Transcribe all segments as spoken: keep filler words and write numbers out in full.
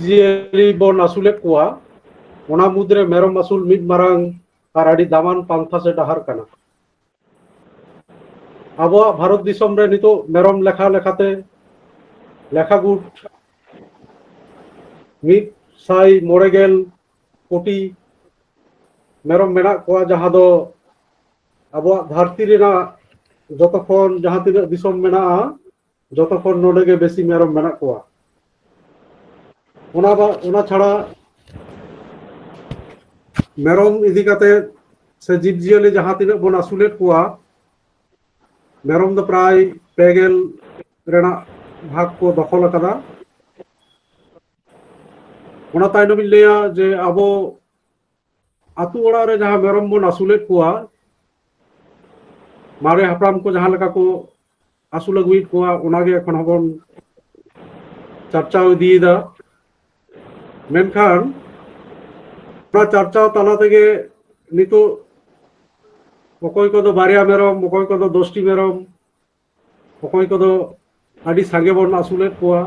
ᱡᱤᱭᱟᱹᱞᱤ ᱵᱚᱱ ᱟᱹᱥᱩᱞᱮᱫ ᱠᱚᱣᱟ, ᱚᱱᱟ ᱢᱩᱫᱽᱨᱮ ᱢᱮᱨᱚᱢ ᱟᱹᱥᱩᱞ ᱢᱤᱫ ᱢᱟᱨᱟᱝ ᱟᱨ ᱟᱹᱰᱤ ᱫᱟᱢᱟᱱ ᱯᱟᱱᱛᱷᱟ ᱥᱮ ᱰᱟᱦᱟᱨ ᱠᱟᱱᱟ᱾ ᱟᱵᱚᱣᱟᱜ ᱵᱷᱟᱨᱚᱛ ᱫᱤᱥᱚᱢ ᱨᱮ ᱱᱤᱛᱚᱜ ᱢᱮᱨᱚᱢ ᱞᱮᱠᱷᱟ ᱞᱮᱠᱟᱛᱮ ᱞᱮᱠᱷᱟ ᱜᱩᱴ ᱢᱤᱫ ᱥᱟᱭ ᱢᱚᱬᱮ ᱜᱮᱞ ᱠᱳᱴᱤ ᱢᱮᱨᱚᱢ ᱢᱮᱱᱟᱜ ᱠᱚᱣᱟ, ᱡᱟᱦᱟᱸ ᱫᱚ ᱟᱵᱚᱣᱟᱜ ᱫᱷᱟᱹᱨᱛᱤ ᱨᱮᱱᱟᱜ ᱡᱚᱛᱚ ᱠᱷᱚᱱ ᱡᱟᱦᱟᱸ ᱛᱤᱱᱟᱹᱜ ᱫᱤᱥᱚᱢ ᱢᱮᱱᱟᱜᱼᱟ, ᱡᱚᱛᱚ ᱠᱷᱚᱱ ᱱᱚᱰᱮ ᱜᱮ ᱵᱮᱥᱤ ᱢᱮᱨᱚᱢ ᱢᱮᱱᱟᱜ ᱠᱚᱣᱟ᱾ ᱚᱱᱟ ᱵᱟ-, ᱚᱱᱟ ᱪᱷᱟᱲᱟ ᱢᱮᱨᱚᱢ ᱤᱫᱤ ᱠᱟᱛᱮ ᱥᱮ ᱡᱤᱵᱽᱼᱡᱤᱭᱟᱹᱞᱤ ᱡᱟᱦᱟᱸ ᱛᱤᱱᱟᱹᱜ ᱵᱚᱱ ᱟᱹᱥᱩᱞᱮᱫ ᱠᱚᱣᱟ, ᱢᱮᱨᱚᱢ ᱫᱚ ᱯᱨᱟᱭ ᱯᱮ ᱜᱮᱞ ᱨᱮᱱᱟᱜ ᱵᱷᱟᱜᱽ ᱠᱚ ᱫᱚᱠᱷᱚᱞ ᱟᱠᱟᱫᱟ᱾ ᱚᱱᱟ ᱛᱟᱭᱱᱚᱢ ᱤᱧ ᱞᱟᱹᱭᱟ ᱡᱮ ᱟᱵᱚ ᱟᱹᱛᱩ ᱚᱲᱟᱜ ᱨᱮ ᱡᱟᱦᱟᱸ ᱢᱮᱨᱚᱢ ᱵᱚᱱ ᱟᱹᱥᱩᱞᱮᱫ ᱠᱚᱣᱟ, ᱢᱟᱨᱮ ᱦᱟᱯᱲᱟᱢ ᱠᱚ ᱡᱟᱦᱟᱸ ᱞᱮᱠᱟ ᱠᱚ ᱟᱹᱥᱩᱞ ᱟᱹᱜᱩᱭᱮᱫ ᱠᱚᱣᱟ, ᱚᱱᱟᱜᱮ ᱮᱠᱷᱚᱱ ᱦᱚᱸᱵᱚᱱ ᱪᱟᱨᱪᱟᱣ ᱤᱫᱤᱭᱮᱫᱟ᱾ ᱢᱮᱱᱠᱷᱟᱱ ᱚᱱᱟ ᱪᱟᱨᱪᱟᱣ ᱛᱟᱞᱟ ᱛᱮᱜᱮ ᱱᱤᱛᱚᱜ ᱚᱠᱚᱭ ᱠᱚᱫᱚ ᱵᱟᱨᱭᱟ ᱢᱮᱨᱚᱢ, ᱚᱠᱚᱭ ᱠᱚᱫᱚ ᱫᱚᱥᱴᱤ ᱢᱮᱨᱚᱢ, ᱚᱠᱚᱭ ᱠᱚᱫᱚ ᱟᱹᱰᱤ ᱥᱟᱸᱜᱮ ᱵᱚᱱ ᱟᱹᱥᱩᱞᱮᱫ ᱠᱚᱣᱟ᱾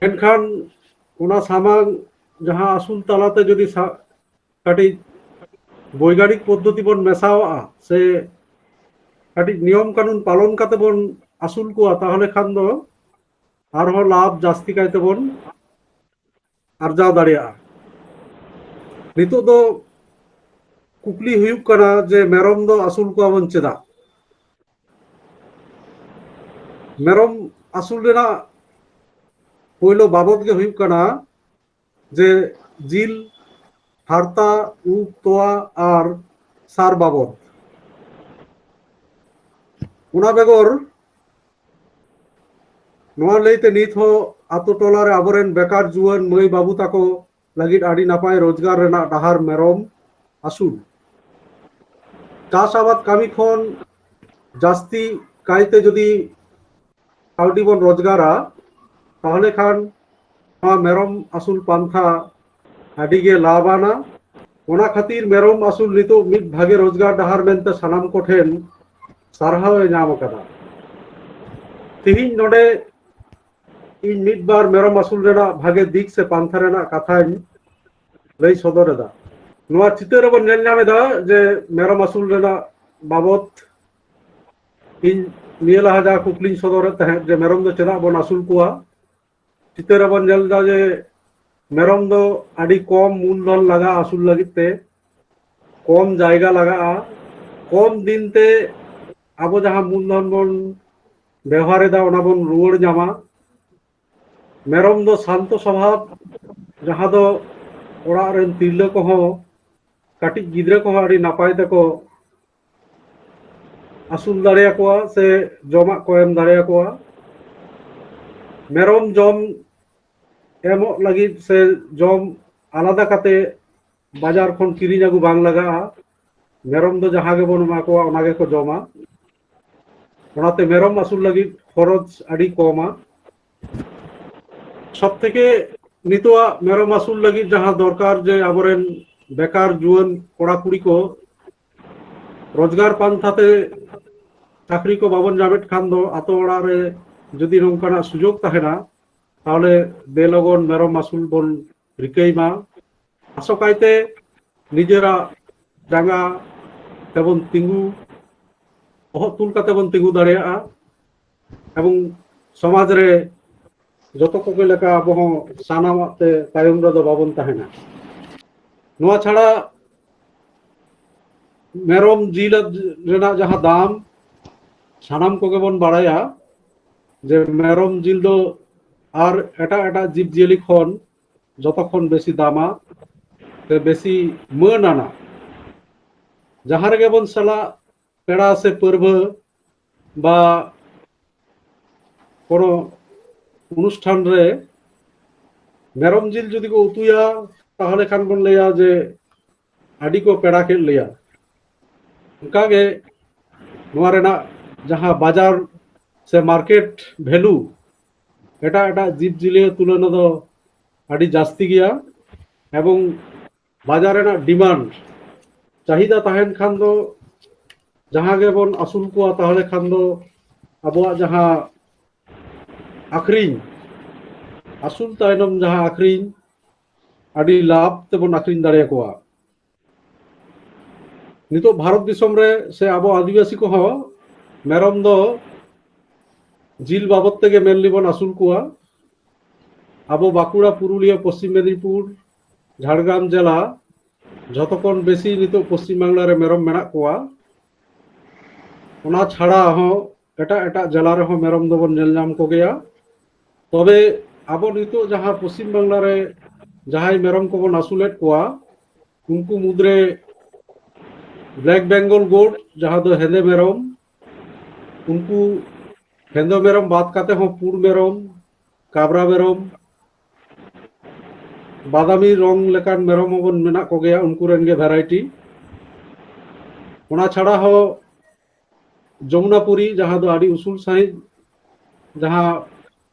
ᱢᱮᱱᱠᱷᱟᱱ ᱚᱱᱟ ᱥᱟᱢᱟᱝ ᱡᱟᱦᱟᱸ ᱟᱹᱥᱩᱞ ᱛᱟᱞᱟᱛᱮ ᱡᱩᱫᱤ ᱥᱟ-, ᱠᱟᱹᱴᱤᱡ ᱵᱳᱭᱜᱟᱱᱤᱠ ᱯᱚᱫᱽᱫᱷᱚᱛᱤ ᱵᱚᱱ ᱢᱮᱥᱟᱣᱟᱜᱼᱟ ᱥᱮ ᱠᱟᱹᱴᱤᱡ ᱱᱤᱭᱚᱢ ᱠᱟᱹᱱᱩᱱ ᱯᱟᱞᱚᱱ ᱠᱟᱛᱮ ᱵᱚᱱ ᱟᱹᱥᱩᱞ ᱠᱚᱣᱟ, ᱛᱟᱦᱚᱞᱮ ᱠᱷᱟᱱ ᱫᱚ ᱟᱨᱦᱚᱸ ᱞᱟᱵᱷ ᱡᱟᱹᱥᱛᱤ ᱠᱟᱭ ᱛᱮᱵᱚᱱ ᱟᱨᱡᱟᱣ ᱫᱟᱲᱮᱭᱟᱜᱼᱟ᱾ ᱱᱤᱛᱚᱜ ᱫᱚ ᱠᱩᱠᱞᱤ ᱦᱩᱭᱩᱜ ᱠᱟᱱᱟ ᱡᱮ ᱢᱮᱨᱚᱢ ᱫᱚ ᱟᱹᱥᱩᱞ ᱠᱚᱣᱟ ᱵᱚᱱ ᱪᱮᱫᱟᱜ? ᱢᱮᱨᱚᱢ ᱟᱹᱥᱩᱞ ᱨᱮᱱᱟᱜ ᱯᱳᱭᱞᱳ ᱵᱟᱵᱚᱛ ᱜᱮ ᱦᱩᱭᱩᱜ ᱠᱟᱱᱟ ᱡᱮ ᱡᱤᱞ, ᱦᱟᱨᱛᱟ, ᱩᱵ, ᱛᱚᱣᱟ ᱟᱨ ᱥᱟᱨ ᱵᱟᱵᱚᱛ᱾ ᱚᱱᱟ ᱵᱮᱜᱚᱨ ᱱᱚᱣᱟ ᱞᱟᱹᱭᱛᱮ ᱱᱤᱛ ᱦᱚᱸ ᱟᱛᱳ ᱴᱚᱞᱟ ᱨᱮ ᱟᱵᱚᱨᱮᱱ ᱵᱮᱠᱟᱨ ᱡᱩᱣᱟᱹᱱ ᱢᱟᱹᱭ ᱵᱟᱹᱵᱩ ᱛᱟᱠᱚ ᱞᱟᱹᱜᱤᱫ ᱟᱹᱰᱤ ᱱᱟᱯᱟᱭ ᱨᱳᱡᱽᱜᱟᱨ ᱨᱮᱱᱟᱜ ᱰᱟᱦᱟᱨ ᱢᱮᱨᱚᱢ ᱟᱹᱥᱩᱞ᱾ ᱪᱟᱥ ᱟᱵᱟᱫ ᱠᱟᱹᱢᱤ ᱠᱷᱚᱱ ᱡᱟᱹᱥᱛᱤ ᱠᱟᱭᱛᱮ ᱡᱩᱫᱤ ᱠᱟᱹᱣᱰᱤ ᱵᱚᱱ ᱨᱳᱡᱽᱜᱟᱨᱟ, ᱛᱟᱦᱚᱞᱮ ᱠᱷᱟᱱ ᱱᱚᱣᱟ ᱢᱮᱨᱚᱢ ᱟᱹᱥᱩᱞ ᱯᱟᱱᱛᱷᱟ ᱟᱹᱰᱤ ᱜᱮ ᱞᱟᱵᱷ ᱟᱱᱟ᱾ ᱚᱱᱟ ᱠᱷᱟᱹᱛᱤᱨ ᱢᱮᱨᱚᱢ ᱟᱹᱥᱩᱞ ᱱᱤᱛᱚᱜ ᱢᱤᱫ ᱵᱷᱟᱜᱮ ᱨᱳᱡᱽᱜᱟᱨ ᱰᱟᱦᱟᱨ ᱢᱮᱱᱛᱮ ᱥᱟᱱᱟᱢ ᱠᱚᱴᱷᱮᱱ ᱥᱟᱨᱦᱟᱣ ᱮ ᱧᱟᱢ ᱟᱠᱟᱫᱟ᱾ ᱛᱮᱦᱮᱧ ᱱᱚᱰᱮ ᱤᱧ ᱢᱤᱫ ᱵᱟᱨ ᱢᱮᱨᱚᱢ ᱟᱹᱥᱩᱞ ᱨᱮᱱᱟᱜ ᱵᱷᱟᱜᱮ ᱫᱤᱠ ᱥᱮ ᱯᱟᱱᱛᱷᱟ ᱨᱮᱱᱟᱜ ᱠᱟᱛᱷᱟᱧ ᱞᱟᱹᱭ ᱥᱚᱫᱚᱨ ᱮᱫᱟ᱾ ᱱᱚᱣᱟ ᱪᱤᱛᱟᱹᱨ ᱨᱮᱵᱚᱱ ᱧᱮᱞ ᱧᱟᱢ ᱮᱫᱟ ᱡᱮ ᱢᱮᱨᱚᱢ ᱟᱹᱥᱩᱞ ᱨᱮᱱᱟᱜ ᱵᱟᱵᱚᱛ ᱤᱧ ᱱᱤᱭᱟᱹ ᱞᱟᱦᱟ ᱡᱟᱦᱟᱸ ᱠᱩᱠᱞᱤᱧ ᱥᱚᱫᱚᱨᱮᱫ ᱛᱟᱦᱮᱸᱫ ᱡᱮ ᱢᱮᱨᱚᱢ ᱫᱚ ᱪᱮᱫᱟᱜ ᱵᱚᱱ ᱟᱹᱥᱩᱞ ᱠᱚᱣᱟ, ᱪᱤᱛᱟᱹᱨ ᱨᱮᱵᱚᱱ ᱧᱮᱞ ᱮᱫᱟ ᱡᱮ ᱢᱮᱨᱚᱢ ᱫᱚ ᱟᱹᱰᱤ ᱠᱚᱢ ᱢᱩᱞᱫᱷᱚᱱ ᱞᱟᱜᱟᱜᱼᱟ ᱟᱹᱥᱩᱞ ᱞᱟᱹᱜᱤᱫ ᱛᱮ, ᱠᱚᱢ ᱡᱟᱭᱜᱟ ᱞᱟᱜᱟᱜᱼᱟ, ᱠᱚᱢ ᱫᱤᱱ ᱛᱮ ᱟᱵᱚ ᱡᱟᱦᱟᱸ ᱢᱩᱞᱫᱷᱚᱱ ᱵᱚᱱ ᱵᱮᱣᱦᱟᱨ ᱮᱫᱟ ᱚᱱᱟ ᱵᱚᱱ ᱨᱩᱣᱟᱹᱲ ᱧᱟᱢᱟ᱾ ᱢᱮᱨᱚᱢ ᱫᱚ ᱥᱟᱱᱛᱚ ᱥᱚᱵᱷᱟᱵ, ᱡᱟᱦᱟᱸ ᱫᱚ ᱚᱲᱟᱜ ᱨᱮᱱ ᱛᱤᱨᱞᱟᱹ ᱠᱚᱦᱚᱸ, ᱠᱟᱹᱴᱤᱡ ᱜᱤᱫᱽᱨᱟᱹ ᱠᱚᱦᱚᱸ ᱟᱹᱰᱤ ᱱᱟᱯᱟᱭ ᱛᱮᱠᱚ ᱟᱹᱥᱩᱞ ᱫᱟᱲᱮᱭᱟᱠᱚᱣᱟ ᱥᱮ ᱡᱚᱢᱟᱜ ᱠᱚ ᱮᱢ ᱫᱟᱲᱮᱭᱟᱠᱚᱣᱟ᱾ ᱢᱮᱨᱚᱢ ᱡᱚᱢ ᱮᱢᱚᱜ ᱞᱟᱹᱜᱤᱫ ᱥᱮ ᱡᱚᱢ ᱟᱞᱟᱫᱟ ᱠᱟᱛᱮ ᱵᱟᱡᱟᱨ ᱠᱷᱚᱱ ᱠᱤᱨᱤᱧ ᱟᱹᱜᱩ ᱵᱟᱝ ᱞᱟᱜᱟᱜᱼᱟ᱾ ᱢᱮᱨᱚᱢ ᱫᱚ ᱡᱟᱦᱟᱸ ᱜᱮᱵᱚᱱ ᱮᱢᱟ ᱠᱚᱣᱟ ᱚᱱᱟ ᱜᱮᱠᱚ ᱡᱚᱢᱟ᱾ ᱚᱱᱟᱛᱮ ᱢᱮᱨᱚᱢ ᱟᱹᱥᱩᱞ ᱞᱟᱹᱜᱤᱫ ᱠᱷᱚᱨᱚᱪ ᱟᱹᱰᱤ ᱠᱚᱢᱟ᱾ ᱥᱚᱵ ᱛᱷᱮᱠᱮ ᱱᱤᱛᱚᱜᱟᱜ ᱢᱮᱨᱚᱢ ᱟᱹᱥᱩᱞ ᱞᱟᱹᱜᱤᱫ ᱡᱟᱦᱟᱸ ᱫᱚᱨᱠᱟᱨ ᱡᱮ ᱟᱵᱚᱨᱮᱱ ᱵᱮᱠᱟᱨ ᱡᱩᱣᱟᱹᱱ ᱠᱚᱲᱟ ᱠᱩᱲᱤ ᱠᱚ ᱨᱳᱡᱽᱜᱟᱨ ᱯᱟᱱᱛᱷᱟ ᱛᱮ ᱪᱟᱹᱠᱨᱤ ᱠᱚ ᱵᱟᱵᱚᱱ ᱧᱟᱢᱮᱫ ᱠᱷᱟᱱ ᱫᱚ ᱟᱛᱳ ᱚᱲᱟᱜ ᱨᱮ ᱡᱩᱫᱤ ᱱᱚᱝᱠᱟᱱᱟᱜ ᱥᱩᱡᱳᱜᱽ ᱛᱟᱦᱮᱱᱟ, ᱛᱟᱦᱚᱞᱮ ᱫᱮᱞᱚᱜᱚᱱ ᱢᱮᱨᱚᱢ ᱟᱹᱥᱩᱞ ᱵᱚᱱ ᱨᱤᱠᱟᱹᱭ ᱢᱟ᱾ ᱟᱥᱚᱠᱟᱭᱛᱮ ᱱᱤᱡᱮᱨᱟᱜ ᱡᱟᱸᱜᱟ ᱛᱮᱵᱚᱱ ᱛᱤᱸᱜᱩ, ᱵᱚᱦᱚᱜ ᱛᱩᱞ ᱠᱟᱛᱮ ᱵᱚᱱ ᱛᱤᱸᱜᱩ ᱫᱟᱲᱮᱭᱟᱜᱼᱟ ᱮᱵᱚᱝ ᱥᱚᱢᱟᱡᱽ ᱨᱮ ᱡᱚᱛᱚ ᱠᱚᱜᱮ ᱞᱮᱠᱟ ᱟᱵᱚ ᱦᱚᱸ ᱥᱟᱱᱟᱢᱟᱜ ᱛᱮ ᱛᱟᱭᱚᱢ ᱨᱮᱫᱚ ᱵᱟᱵᱚᱱ ᱛᱟᱦᱮᱱᱟ᱾ ᱱᱚᱣᱟ ᱪᱷᱟᱲᱟ ᱢᱮᱨᱚᱢ ᱡᱤᱞ ᱨᱮᱱᱟᱜ ᱡᱟᱦᱟᱸ ᱫᱟᱢ ᱥᱟᱱᱟᱢ ᱠᱚᱜᱮ ᱵᱚᱱ ᱵᱟᱲᱟᱭᱟ ᱡᱮ ᱢᱮᱨᱚᱢ ᱡᱤᱞ ᱫᱚ ᱟᱨ ᱮᱴᱟᱜ ᱮᱴᱟᱜ ᱡᱤᱵᱽ ᱡᱤᱭᱟᱹᱞᱤ ᱠᱷᱚᱱ ᱡᱚᱛᱚ ᱠᱷᱚᱱ ᱵᱮᱥᱤ ᱫᱟᱢᱟ ᱥᱮ ᱵᱮᱥᱤ ᱢᱟᱹᱱ ᱟᱱᱟ᱾ ᱡᱟᱦᱟᱸ ᱨᱮᱜᱮ ᱵᱚᱱ ᱪᱟᱞᱟᱜ, ᱯᱮᱲᱟ ᱥᱮ ᱯᱟᱹᱨᱵᱷᱟᱹ ᱵᱟ ᱠᱳᱱᱳ ᱚᱱᱩᱥᱴᱷᱟᱱ ᱨᱮ ᱢᱮᱨᱚᱢ ᱡᱤᱞ ᱡᱩᱫᱤ ᱠᱚ ᱩᱛᱩᱭᱟ, ᱛᱟᱦᱚᱞᱮ ᱠᱷᱟᱱ ᱵᱚᱱ ᱞᱟᱹᱭᱟ ᱡᱮ ᱟᱹᱰᱤ ᱠᱚ ᱯᱮᱲᱟ ᱠᱮᱫ ᱞᱮᱭᱟ᱾ ᱚᱱᱠᱟᱜᱮ ᱱᱚᱣᱟ ᱨᱮᱱᱟᱜ ᱡᱟᱦᱟᱸ ᱵᱟᱡᱟᱨ ᱥᱮ ᱢᱟᱨᱠᱮᱴ ᱵᱷᱮᱞᱩ ᱮᱴᱟᱜ ᱮᱴᱟᱜ ᱡᱤᱵᱽ ᱡᱤᱭᱟᱹᱞᱤ ᱛᱩᱞᱚᱱᱟ ᱫᱚ ᱟᱹᱰᱤ ᱡᱟᱹᱥᱛᱤ ᱜᱮᱭᱟ᱾ ᱮᱵᱚᱝ ᱵᱟᱡᱟᱨ ᱨᱮᱱᱟᱜ ᱰᱤᱢᱟᱱᱰ, ᱪᱟᱦᱤᱫᱟ ᱛᱟᱦᱮᱱ ᱠᱷᱟᱱ ᱫᱚ ᱡᱟᱦᱟᱸ ᱜᱮᱵᱚᱱ ᱟᱹᱥᱩᱞ ᱠᱚᱣᱟ, ᱛᱟᱦᱚᱞᱮ ᱠᱷᱟᱱ ᱫᱚ ᱟᱵᱚᱣᱟᱜ ᱡᱟᱦᱟᱸ ᱟᱠᱷᱨᱤᱧ ᱟᱹᱥᱩᱞ ᱛᱟᱭᱱᱚᱢ ᱡᱟᱦᱟᱸ ᱟᱹᱠᱷᱨᱤᱧ, ᱟᱹᱰᱤ ᱞᱟᱵᱷ ᱛᱮᱵᱚᱱ ᱟᱹᱠᱷᱨᱤᱧ ᱫᱟᱲᱮᱭᱟᱠᱚᱣᱟ᱾ ᱱᱤᱛᱚᱜ ᱵᱷᱟᱨᱚᱛ ᱫᱤᱥᱚᱢ ᱨᱮ ᱥᱮ ᱟᱵᱚ ᱟᱹᱫᱤᱵᱟᱹᱥᱤ ᱠᱚᱦᱚᱸ ᱢᱮᱨᱚᱢ ᱫᱚ ᱡᱤᱞ ᱵᱟᱵᱚᱫ ᱛᱮᱜᱮ ᱢᱮᱱᱞᱤ ᱵᱚᱱ ᱟᱹᱥᱩᱞ ᱠᱚᱣᱟ᱾ ᱟᱵᱚ ᱵᱟᱸᱠᱩᱲᱟ, ᱯᱩᱨᱩᱞᱤᱭᱟᱹ, ᱯᱚᱥᱪᱤᱢ ᱢᱮᱫᱤᱱᱤᱯᱩᱨ, ᱡᱷᱟᱲᱜᱨᱟᱢ ᱡᱮᱞᱟ, ᱡᱷᱚᱛᱚ ᱠᱷᱚᱱ ᱵᱮᱥᱤ ᱱᱤᱛᱚᱜ ᱯᱚᱥᱪᱤᱢ ᱵᱟᱝᱞᱟ ᱨᱮ ᱢᱮᱨᱚᱢ ᱢᱮᱱᱟᱜ ᱠᱚᱣᱟ᱾ ᱚᱱᱟ ᱪᱷᱟᱲᱟ ᱦᱚᱸ ᱮᱴᱟᱜ ᱮᱴᱟᱜ ᱡᱮᱞᱟ ᱨᱮᱦᱚᱸ ᱢᱮᱨᱚᱢ ᱫᱚᱵᱚᱱ ᱧᱮᱞ ᱧᱟᱢ ᱠᱚᱜᱮᱭᱟ᱾ ᱛᱚᱵᱮ ᱟᱵᱚ ᱱᱤᱛᱚᱜ ᱡᱟᱦᱟᱸ ᱯᱚᱥᱪᱤᱢ ᱵᱟᱝᱞᱟ ᱨᱮ ᱡᱟᱦᱟᱸᱭ ᱢᱮᱨᱚᱢ ᱠᱚᱵᱚᱱ ᱟᱹᱥᱩᱞᱮᱫ ᱠᱚᱣᱟ, ᱩᱱᱠᱩ ᱢᱩᱫᱽᱨᱮ Black Bengal Goat, ᱡᱟᱦᱟᱸ ᱫᱚ ᱦᱮᱸᱫᱮ ᱢᱮᱨᱚᱢ, ᱩᱱᱠᱩ ᱦᱮᱸᱫᱮ ᱢᱮᱨᱚᱢ ᱵᱟᱫ ᱠᱟᱛᱮ ᱦᱚᱸ ᱯᱩᱸᱰ ᱢᱮᱨᱚᱢ, ᱠᱟᱵᱽᱨᱟ ᱢᱮᱨᱚᱢ, ᱵᱟᱫᱟᱢᱤ ᱨᱚᱝ ᱞᱮᱠᱟᱱ ᱢᱮᱨᱚᱢ ᱦᱚᱸᱵᱚᱱ ᱢᱮᱱᱟᱜ ᱠᱚᱜᱮᱭᱟ, ᱩᱱᱠᱩ ᱨᱮᱱ ᱜᱮ ᱵᱷᱮᱨᱟᱭᱴᱤ᱾ ᱚᱱᱟ ᱪᱷᱟᱲᱟ ᱦᱚᱸ ᱡᱚᱢᱩᱱᱟᱯᱩᱨᱤ, ᱡᱟᱦᱟᱸ ᱫᱚ ᱟᱹᱰᱤ ᱩᱥᱩᱞ ᱥᱟᱺᱦᱤᱡ, ᱡᱟᱦᱟᱸ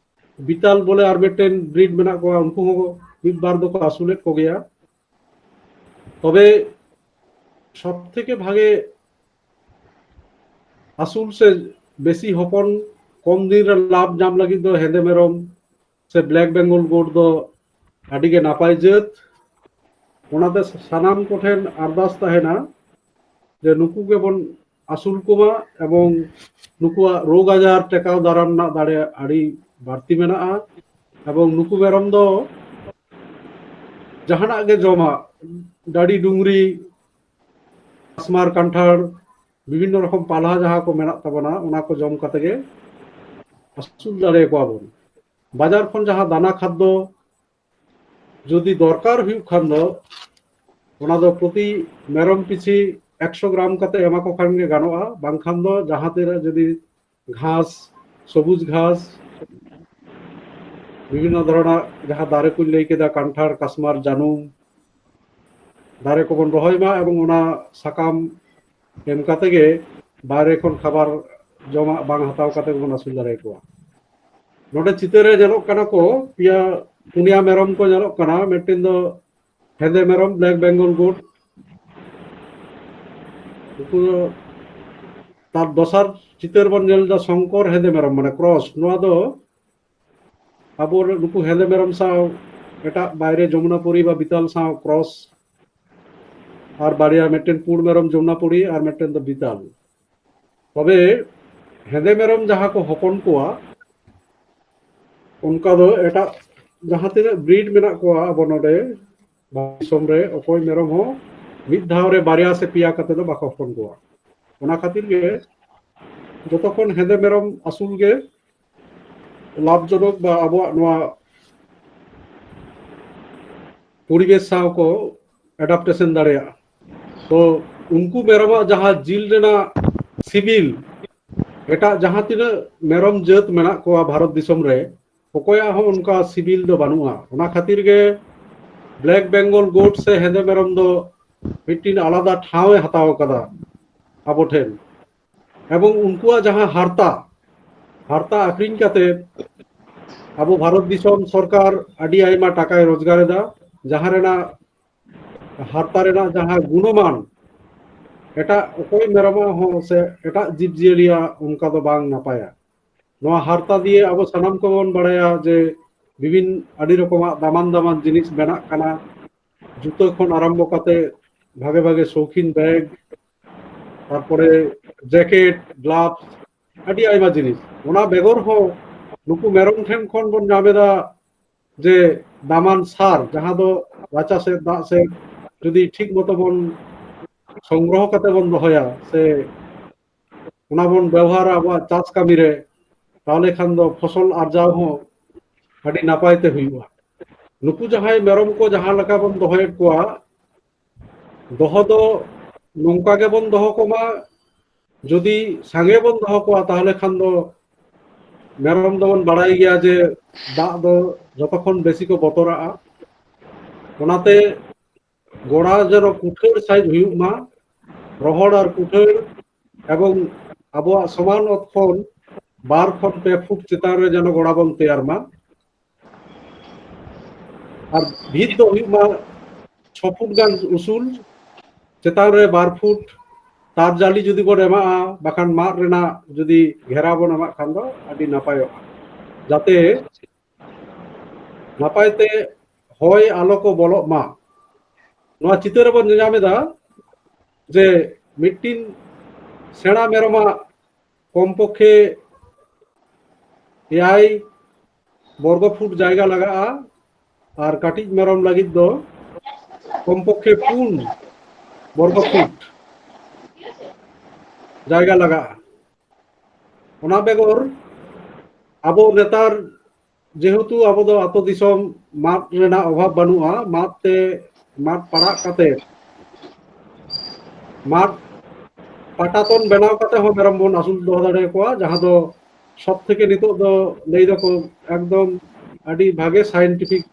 ᱵᱤᱛᱟᱞ ᱵᱚᱞᱮ ᱟᱨ ᱢᱤᱫᱴᱮᱱ ᱵᱨᱤᱰ ᱢᱮᱱᱟᱜ ᱠᱚᱣᱟ, ᱩᱱᱠᱩ ᱦᱚᱸ ᱢᱤᱫ ᱵᱟᱨ ᱫᱚᱠᱚ ᱟᱹᱥᱩᱞᱮᱫ ᱠᱚᱜᱮᱭᱟ᱾ ᱛᱚᱵᱮ ᱥᱚᱵ ᱛᱷᱮᱠᱮ ᱵᱷᱟᱜᱮ ᱟᱹᱥᱩᱞ ᱥᱮ ᱵᱮᱥᱤ ᱦᱚᱯᱚᱱ ᱠᱚᱢ ᱫᱤᱱ ᱨᱮ ᱞᱟᱵᱷ ᱧᱟᱢ ᱞᱟᱹᱜᱤᱫ ᱫᱚ ᱦᱮᱸᱫᱮ ᱢᱮᱨᱚᱢ ᱥᱮ Black Bengal Goat ᱫᱚ ᱟᱹᱰᱤ ᱜᱮ ᱱᱟᱯᱟᱭ ᱡᱟᱹᱛ᱾ ᱚᱱᱟᱛᱮ ᱥᱟᱱᱟᱢ ᱠᱚᱴᱷᱮᱱ ᱟᱨᱫᱟᱥ ᱛᱟᱦᱮᱱᱟ ᱡᱮ ᱱᱩᱠᱩ ᱜᱮᱵᱚᱱ ᱟᱹᱥᱩᱞ ᱠᱚᱢᱟ ᱮᱵᱚᱝ ᱱᱩᱠᱩᱣᱟᱜ ᱨᱳᱜᱽ ᱟᱡᱟᱨ ᱴᱮᱠᱟᱣ ᱫᱟᱨᱟᱢ ᱨᱮᱱᱟᱜ ᱫᱟᱲᱮ ᱟᱹᱰᱤ ᱵᱟᱹᱲᱛᱤ ᱢᱮᱱᱟᱜᱼᱟ᱾ ᱮᱵᱚᱝ ᱱᱩᱠᱩ ᱢᱮᱨᱚᱢ ᱫᱚ ᱡᱟᱦᱟᱱᱟᱜ ᱜᱮ ᱡᱚᱢᱟᱜ, ᱰᱟᱹᱰᱤ ᱰᱩᱝᱨᱤ, ᱠᱟᱥᱢᱟᱨ ᱠᱟᱱᱴᱷᱟᱲ, ᱵᱤᱵᱷᱤᱱᱱᱚ ᱨᱚᱠᱚᱢ ᱯᱟᱞᱦᱟ ᱡᱟᱦᱟᱸ ᱠᱚ ᱢᱮᱱᱟᱜ ᱛᱟᱵᱚᱱᱟ, ᱚᱱᱟ ᱠᱚ ᱡᱚᱢ ᱠᱟᱛᱮ ᱜᱮ ᱟᱹᱥᱩᱞ ᱫᱟᱲᱮᱭᱟᱠᱚᱣᱟ ᱵᱚᱱ᱾ ᱵᱟᱡᱟᱨ ᱠᱷᱚᱱ ᱡᱟᱦᱟᱸ ᱫᱟᱱᱟ ᱠᱷᱟᱫᱽᱫᱚ ᱡᱩᱫᱤ ᱫᱚᱨᱠᱟᱨ ᱦᱩᱭᱩᱜ ᱠᱷᱟᱱ ᱫᱚ ᱚᱱᱟ ᱫᱚ ᱯᱨᱚᱛᱤ ᱢᱮᱨᱚᱢ ᱯᱤᱪᱷᱤ ᱮᱠᱥᱚ ᱜᱨᱟᱢ ᱠᱟᱛᱮ ᱮᱢᱟ ᱠᱚ ᱠᱷᱟᱱ ᱜᱮ ᱜᱟᱱᱚᱜᱼᱟ᱾ ᱵᱟᱝᱠᱷᱟᱱ ᱫᱚ ᱡᱟᱦᱟᱸ ᱛᱤᱱᱟᱹᱜ ᱡᱩᱫᱤ ᱜᱷᱟᱥ, ᱥᱚᱵᱩᱡ ᱜᱷᱟᱥ, ᱵᱤᱵᱷᱤᱱᱱᱚ ᱫᱷᱚᱨᱚᱱᱟᱜ ᱡᱟᱦᱟᱸ ᱫᱟᱨᱮ ᱠᱚᱧ ᱞᱟᱹᱭ ᱠᱮᱫᱟ, ᱠᱟᱱᱴᱷᱟᱲ, ᱠᱟᱥᱢᱟᱨ, ᱡᱟᱹᱱᱩᱢ, ᱫᱟᱨᱮ ᱠᱚᱵᱚᱱ ᱨᱚᱦᱚᱭ ᱢᱟ ᱮᱵᱚᱝ ᱚᱱᱟ ᱥᱟᱠᱟᱢ ᱮᱢ ᱠᱟᱛᱮ ᱜᱮ ᱵᱟᱭᱨᱮ ᱠᱷᱚᱱ ᱠᱷᱟᱵᱟᱨ ᱡᱚᱢᱟᱜ ᱵᱟᱝ ᱦᱟᱛᱟᱣ ᱠᱟᱛᱮ ᱜᱮᱵᱚᱱ ᱟᱹᱥᱩᱞ ᱫᱟᱲᱮᱭᱟᱠᱚᱣᱟ᱾ ᱱᱚᱰᱮ ᱪᱤᱛᱟᱹᱨ ᱨᱮ ᱧᱮᱞᱚᱜ ᱠᱟᱱᱟ ᱠᱚ ᱯᱮᱭᱟ ᱯᱩᱱᱭᱟ ᱢᱮᱨᱚᱢ ᱠᱚ ᱧᱮᱞᱚᱜ ᱠᱟᱱᱟ᱾ ᱢᱤᱫᱴᱮᱱ ᱫᱚ ᱦᱮᱸᱫᱮ ᱢᱮᱨᱚᱢ, Black Bengal Goat᱾ ᱩᱱᱠᱩ ᱫᱚ ᱛᱟᱨ ᱫᱚᱥᱟᱨ ᱪᱤᱛᱟᱹᱨ ᱵᱚᱱ ᱧᱮᱞ ᱮᱫᱟ ᱥᱚᱝᱠᱚᱨ ᱦᱮᱸᱫᱮ ᱢᱮᱨᱚᱢ, ᱢᱟᱱᱮ ᱠᱨᱚᱥ᱾ ᱱᱚᱣᱟ ᱫᱚ ᱟᱵᱚ ᱱᱩᱠᱩ ᱦᱮᱸᱫᱮ ᱢᱮᱨᱚᱢ ᱥᱟᱶ ᱮᱴᱟᱜ ᱵᱟᱭᱨᱮ ᱡᱚᱢᱩᱱᱟᱯᱩᱨᱤ ᱵᱟ ᱵᱤᱛᱟᱞ ᱥᱟᱶ ᱠᱨᱚᱥ, ᱟᱨ ᱵᱟᱨᱭᱟ, ᱢᱤᱫᱴᱮᱱ ᱯᱩᱸᱰ ᱢᱮᱨᱚᱢ ᱡᱚᱢᱩᱱᱟᱯᱩᱨᱤ ᱟᱨ ᱢᱤᱫᱴᱮᱱ ᱫᱚ ᱵᱤᱛᱟᱞ᱾ ᱛᱚᱵᱮ ᱦᱮᱸᱫᱮ ᱢᱮᱨᱚᱢ ᱡᱟᱦᱟᱸ ᱠᱚ ᱦᱚᱯᱚᱱ ᱠᱚᱣᱟ, ᱚᱱᱠᱟ ᱫᱚ ᱮᱴᱟᱜ ᱡᱟᱦᱟᱸ ᱛᱤᱱᱟᱹᱜ ᱵᱨᱤᱰ ᱢᱮᱱᱟᱜ ᱠᱚᱣᱟ ᱟᱵᱚ ᱱᱚᱰᱮ ᱵᱷᱟᱨᱚᱛ ᱫᱤᱥᱚᱢ ᱨᱮ, ᱚᱠᱚᱭ ᱢᱮᱨᱚᱢ ᱦᱚᱸ ᱢᱤᱫ ᱫᱷᱟᱣ ᱨᱮ ᱵᱟᱨᱭᱟ ᱥᱮ ᱯᱮᱭᱟ ᱠᱟᱛᱮ ᱫᱚ ᱵᱟᱠᱚ ᱦᱚᱯᱚᱱ ᱠᱚᱣᱟ᱾ ᱚᱱᱟ ᱠᱷᱟᱹᱛᱤᱨ ᱜᱮ ᱡᱚᱛᱚ ᱠᱷᱚᱱ ᱦᱮᱸᱫᱮ ᱢᱮᱨᱚᱢ ᱟᱹᱥᱩᱞ ᱜᱮ ᱞᱟᱵᱷᱡᱚᱱᱚᱠ ᱵᱟ ᱟᱵᱚᱣᱟᱜ ᱱᱚᱣᱟ ᱯᱚᱨᱤᱵᱮᱥ ᱥᱟᱶ ᱠᱚ ᱮᱰᱟᱯᱴᱮᱥᱚᱱ ᱫᱟᱲᱮᱭᱟᱜᱼᱟ᱾ ᱛᱚ ᱩᱱᱠᱩ ᱢᱮᱨᱚᱢᱟᱜ ᱡᱟᱦᱟᱸ ᱡᱤᱞ ᱨᱮᱱᱟᱜ ᱥᱤᱵᱤᱞ, ᱮᱴᱟᱜ ᱡᱟᱦᱟᱸ ᱛᱤᱱᱟᱹᱜ ᱢᱮᱨᱚᱢ ᱡᱟᱹᱛ ᱢᱮᱱᱟᱜ ᱠᱚᱣᱟ ᱵᱷᱟᱨᱚᱛ ᱫᱤᱥᱚᱢ ᱨᱮ, ᱚᱠᱚᱭᱟᱜ ᱦᱚᱸ ᱚᱱᱠᱟ ᱥᱤᱵᱤᱞ ᱫᱚ ᱵᱟᱹᱱᱩᱜᱼᱟ᱾ ᱚᱱᱟ ᱠᱷᱟᱹᱛᱤᱨ ᱜᱮ ᱵᱞᱮᱠ ᱵᱮᱝᱜᱚᱞ ᱜᱳᱴ ᱥᱮ ᱦᱮᱸᱫᱮ ᱢᱮᱨᱚᱢ ᱫᱚ ᱢᱤᱫᱴᱤᱱ ᱟᱞᱟᱫᱟ ᱴᱷᱟᱶ ᱮ ᱦᱟᱛᱟᱣ ᱟᱠᱟᱫᱟ ᱟᱵᱚ ᱴᱷᱮᱱ᱾ ᱮᱵᱚᱝ ᱩᱱᱠᱩᱣᱟᱜ ᱡᱟᱦᱟᱸ ᱦᱟᱨᱛᱟ, ᱦᱟᱨᱛᱟ ᱟᱠᱷᱨᱤᱧ ᱠᱟᱛᱮ ᱟᱵᱚ ᱵᱷᱟᱨᱚᱛ ᱫᱤᱥᱚᱢ ᱥᱚᱨᱠᱟᱨ ᱟᱹᱰᱤ ᱟᱭᱢᱟ ᱴᱟᱠᱟᱭ ᱨᱳᱡᱽᱜᱟᱨ ᱮᱫᱟ, ᱡᱟᱦᱟᱸ ᱨᱮᱱᱟᱜ ᱦᱟᱨᱛᱟ ᱨᱮᱱᱟᱜ ᱡᱟᱦᱟᱸ ᱜᱩᱱᱚᱢᱟᱱ ᱮᱴᱟᱜ ᱚᱠᱚᱭ ᱢᱮᱨᱚᱢᱟᱜ ᱦᱚᱸ ᱥᱮ ᱮᱴᱟᱜ ᱡᱤᱵᱽ ᱡᱤᱭᱟᱹᱞᱤᱭᱟᱜ ᱚᱱᱠᱟ ᱫᱚ ᱵᱟᱝ ᱱᱟᱯᱟᱭᱟ᱾ ᱱᱚᱣᱟ ᱦᱟᱨᱛᱟ ᱫᱤᱭᱮ ᱟᱵᱚ ᱥᱟᱱᱟᱢ ᱠᱚᱵᱚᱱ ᱵᱟᱲᱟᱭᱟ ᱡᱮ ᱵᱤᱵᱷᱤᱱ ᱟᱹᱰᱤ ᱨᱚᱠᱚᱢᱟᱜ ᱫᱟᱢᱟᱱ ᱫᱟᱢᱟᱱ ᱡᱤᱱᱤᱥ ᱵᱮᱱᱟᱜ ᱠᱟᱱᱟ, ᱡᱩᱛᱟᱹ ᱠᱷᱚᱱ ᱟᱨᱟᱢᱵᱚ ᱠᱟᱛᱮ ᱵᱷᱟᱜᱮ ᱵᱷᱟᱜᱮ ᱥᱚᱣᱠᱤᱱ ᱵᱮᱜᱽ, ᱛᱟᱨᱯᱚᱨᱮ ᱡᱮᱠᱮᱴ, ᱜᱞᱟᱵᱷᱥ, ᱟᱹᱰᱤ ᱟᱭᱢᱟ ᱡᱤᱱᱤᱥ᱾ ᱚᱱᱟ ᱵᱮᱜᱚᱨ ᱦᱚᱸ ᱱᱩᱠᱩ ᱢᱮᱨᱚᱢ ᱴᱷᱮᱱ ᱠᱷᱚᱱ ᱵᱚᱱ ᱧᱟᱢ ᱮᱫᱟ ᱡᱮ ᱫᱟᱢᱟᱱ ᱥᱟᱨ, ᱡᱟᱦᱟᱸ ᱫᱚ ᱨᱟᱪᱟ ᱥᱮᱫ, ᱫᱟᱜ ᱥᱮᱫ ᱡᱩᱫᱤ ᱴᱷᱤᱠ ᱢᱚᱛᱚ ᱵᱚᱱ ᱥᱚᱝᱜᱨᱚᱦᱚ ᱠᱟᱛᱮ ᱵᱚᱱ ᱫᱚᱦᱚᱭᱟ ᱥᱮ ᱚᱱᱟ ᱵᱚᱱ ᱵᱮᱣᱦᱟᱨᱟ ᱟᱵᱚᱣᱟᱜ ᱪᱟᱥ ᱠᱟᱹᱢᱤ ᱨᱮ, ᱛᱟᱦᱚᱞᱮ ᱠᱷᱟᱱ ᱫᱚ ᱯᱷᱚᱥᱚᱞ ᱟᱨᱡᱟᱣ ᱦᱚᱸ ᱟᱹᱰᱤ ᱱᱟᱯᱟᱭ ᱛᱮ ᱦᱩᱭᱩᱜᱼᱟ᱾ ᱱᱩᱠᱩ ᱡᱟᱦᱟᱸᱭ ᱢᱮᱨᱚᱢ ᱠᱚ ᱡᱟᱦᱟᱸ ᱞᱮᱠᱟ ᱵᱚᱱ ᱫᱚᱦᱚᱭᱮᱫ ᱠᱚᱣᱟ, ᱫᱚᱦᱚ ᱫᱚ ᱱᱚᱝᱠᱟ ᱜᱮᱵᱚᱱ ᱫᱚᱦᱚ ᱠᱚᱢᱟ᱾ ᱡᱩᱫᱤ ᱥᱟᱸᱜᱮ ᱵᱚᱱ ᱫᱚᱦᱚ ᱠᱚᱣᱟ, ᱛᱟᱦᱚᱞᱮ ᱠᱷᱟᱱ ᱫᱚ ᱢᱮᱨᱚᱢ ᱫᱚᱵᱚᱱ ᱵᱟᱲᱟᱭ ᱜᱮᱭᱟ ᱡᱮ ᱫᱟᱜ ᱫᱚ ᱡᱚᱛᱚ ᱠᱷᱚᱱ ᱵᱮᱥᱤ ᱠᱚ ᱵᱚᱛᱚᱨᱟᱜᱼᱟ᱾ ᱚᱱᱟᱛᱮ ᱜᱚᱲᱟ ᱡᱮᱱᱚ ᱠᱩᱴᱷᱟᱹᱲ ᱥᱟᱹᱦᱤᱡ ᱦᱩᱭᱩᱜ ᱢᱟ, ᱨᱚᱦᱚᱲ ᱟᱨ ᱠᱩᱴᱷᱟᱹᱲ, ᱮᱵᱚᱝ ᱟᱵᱚᱣᱟᱜ ᱥᱚᱢᱟᱱ ᱚᱛ ᱠᱷᱚᱱ ᱵᱟᱨ ᱠᱷᱚᱱ ᱯᱮ ᱯᱷᱩᱴ ᱪᱮᱛᱟᱱ ᱨᱮ ᱡᱮᱱᱚ ᱜᱚᱲᱟ ᱵᱚᱱ ᱛᱮᱭᱟᱨ ᱢᱟ᱾ ᱟᱨ ᱵᱷᱤᱛ ᱫᱚ ᱦᱩᱭᱩᱜ ᱢᱟ ᱪᱷᱚ ᱯᱷᱩᱴ ᱜᱟᱱ ᱩᱥᱩᱞ, ᱪᱮᱛᱟᱱ ᱨᱮ ᱵᱟᱨ ᱯᱷᱩᱴ ᱛᱟᱨ ᱡᱟᱹᱞᱤ ᱡᱩᱫᱤ ᱵᱚᱱ ᱮᱢᱟᱜᱼᱟ, ᱵᱟᱠᱷᱟᱱ ᱢᱟᱫ ᱨᱮᱱᱟᱜ ᱡᱩᱫᱤ ᱜᱷᱮᱨᱟ ᱵᱚᱱ ᱮᱢᱟᱜ ᱠᱷᱟᱱ ᱫᱚ ᱟᱹᱰᱤ ᱱᱟᱯᱟᱭᱚᱜᱼᱟ, ᱡᱟᱛᱮ ᱱᱟᱯᱟᱭ ᱛᱮ ᱦᱚᱭ ᱟᱞᱚ ᱠᱚ ᱵᱚᱞᱚᱜ ᱢᱟ᱾ ᱱᱚᱣᱟ ᱪᱤᱛᱟᱹᱨ ᱨᱮᱵᱚᱱ ᱧᱮᱧᱟᱢ ᱮᱫᱟ ᱡᱮ ᱢᱤᱫᱴᱤᱱ ᱥᱮᱬᱟ ᱢᱮᱨᱚᱢᱟᱜ ᱠᱚᱢ ᱯᱚᱠᱠᱷᱮ ᱮᱭᱟᱭ ᱵᱚᱨᱜᱚ ᱯᱷᱩᱴ ᱡᱟᱭᱜᱟ ᱞᱟᱜᱟᱜᱼᱟ, ᱟᱨ ᱠᱟᱹᱴᱤᱡ ᱢᱮᱨᱚᱢ ᱞᱟᱹᱜᱤᱫ ᱫᱚ ᱠᱚᱢ ᱯᱚᱠᱠᱷᱮ ᱯᱩᱱ ᱵᱚᱨᱜᱚ ᱯᱷᱩᱴ ᱡᱟᱭᱜᱟ ᱞᱟᱜᱟᱜᱼᱟ᱾ ᱚᱱᱟ ᱵᱮᱜᱚᱨ ᱟᱵᱚ ᱱᱮᱛᱟᱨ ᱡᱮᱦᱮᱛᱩ ᱟᱵᱚ ᱫᱚ ᱟᱹᱛᱩ ᱫᱤᱥᱚᱢ, ᱢᱟᱫ ᱨᱮᱱᱟᱜ ᱚᱵᱷᱟᱵ ᱵᱟᱹᱱᱩᱜᱼᱟ, ᱢᱟᱫ ᱛᱮ, ᱢᱟᱫ ᱯᱟᱲᱟᱜ ᱠᱟᱛᱮ, ᱢᱟᱫ ᱯᱟᱴᱟᱛᱚᱱ ᱵᱮᱱᱟᱣ ᱠᱟᱛᱮ ᱦᱚᱸ ᱢᱮᱨᱚᱢ ᱵᱚᱱ ᱟᱹᱥᱩᱞ ᱫᱚᱦᱚ ᱫᱟᱲᱮᱭᱟᱠᱚᱣᱟ, ᱡᱟᱦᱟᱸ ᱫᱚ ᱥᱚᱵ ᱛᱷᱮᱠᱮ ᱱᱤᱛᱚᱜ ᱫᱚ ᱞᱟᱹᱭ ᱫᱟᱠᱚ ᱮᱠᱫᱚᱢ ᱟᱹᱰᱤ ᱵᱷᱟᱜᱮ ᱥᱟᱭᱮᱱᱴᱤᱯᱷᱤᱠ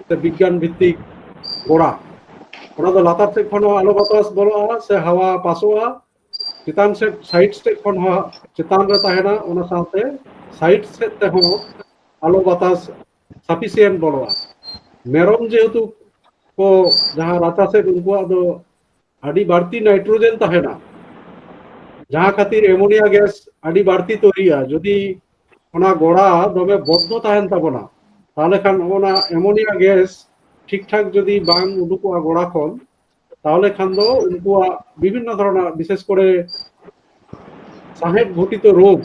ᱥᱮ ᱵᱤᱜᱽᱜᱟᱱ ᱵᱷᱤᱛᱛᱤᱠ ᱜᱚᱲᱟ᱾ ᱚᱱᱟ ᱫᱚ ᱞᱟᱛᱟᱨ ᱥᱮᱫ ᱠᱷᱚᱱ ᱦᱚᱸ ᱟᱞᱚ ᱵᱟᱛᱟᱥ ᱵᱚᱞᱚᱜᱼᱟ ᱥᱮ ᱦᱟᱣᱟ ᱯᱟᱥᱚᱜᱼᱟ, ᱪᱮᱛᱟᱱ ᱥᱮᱫ, ᱥᱟᱭᱤᱰ ᱥᱮᱫ ᱠᱷᱚᱱ ᱦᱚᱸ ᱪᱮᱛᱟᱱ ᱨᱮ ᱛᱟᱦᱮᱱᱟ, ᱚᱱᱟ ᱥᱟᱶᱛᱮ ᱥᱟᱭᱤᱰ ᱥᱮᱫ ᱛᱮᱦᱚᱸ ᱟᱞᱚ ᱵᱟᱛᱟᱥ ᱥᱟᱯᱷᱤᱥᱤᱭᱮᱱᱴ ᱵᱚᱞᱚᱜᱼᱟ᱾ ᱢᱮᱨᱚᱢ ᱡᱮᱦᱮᱛᱩ ᱠᱚ ᱡᱟᱦᱟᱸ ᱨᱟᱪᱟ ᱥᱮᱫ, ᱩᱱᱠᱩᱣᱟᱜ ᱫᱚ ᱟᱹᱰᱤ ᱵᱟᱹᱲᱛᱤ ᱱᱟᱭᱴᱨᱳᱡᱮᱱ ᱛᱟᱦᱮᱱᱟ, ᱡᱟᱦᱟᱸ ᱠᱷᱟᱹᱛᱤᱨ ᱮᱢᱳᱱᱤᱭᱟ ᱜᱮᱥ ᱟᱹᱰᱤ ᱵᱟᱹᱲᱛᱤ ᱛᱚᱭᱨᱤᱜᱼᱟ᱾ ᱡᱩᱫᱤ ᱚᱱᱟ ᱜᱚᱲᱟ ᱫᱚᱢᱮ ᱵᱚᱫᱷᱚ ᱛᱟᱦᱮᱱ ᱛᱟᱵᱚᱱᱟ, ᱛᱟᱦᱚᱞᱮ ᱠᱷᱟᱱ ᱚᱱᱟ ᱮᱢᱳᱱᱤᱭᱟ ᱜᱮᱥ ᱴᱷᱤᱠ ᱴᱷᱟᱠ ᱡᱩᱫᱤ ᱵᱟᱝ ᱩᱰᱩᱠᱚᱜᱼᱟ ᱜᱚᱲᱟ ᱠᱷᱚᱱ, ᱛᱟᱦᱚᱞᱮ ᱠᱷᱟᱱ ᱫᱚ ᱩᱱᱠᱩᱣᱟᱜ ᱵᱤᱵᱷᱤᱱᱱᱚ ᱫᱷᱚᱨᱚᱱᱟᱜ, ᱵᱤᱥᱮᱥ ᱠᱚᱨᱮ ᱥᱟᱦᱮᱫ ᱜᱷᱚᱴᱤᱛ ᱨᱳᱜᱽ,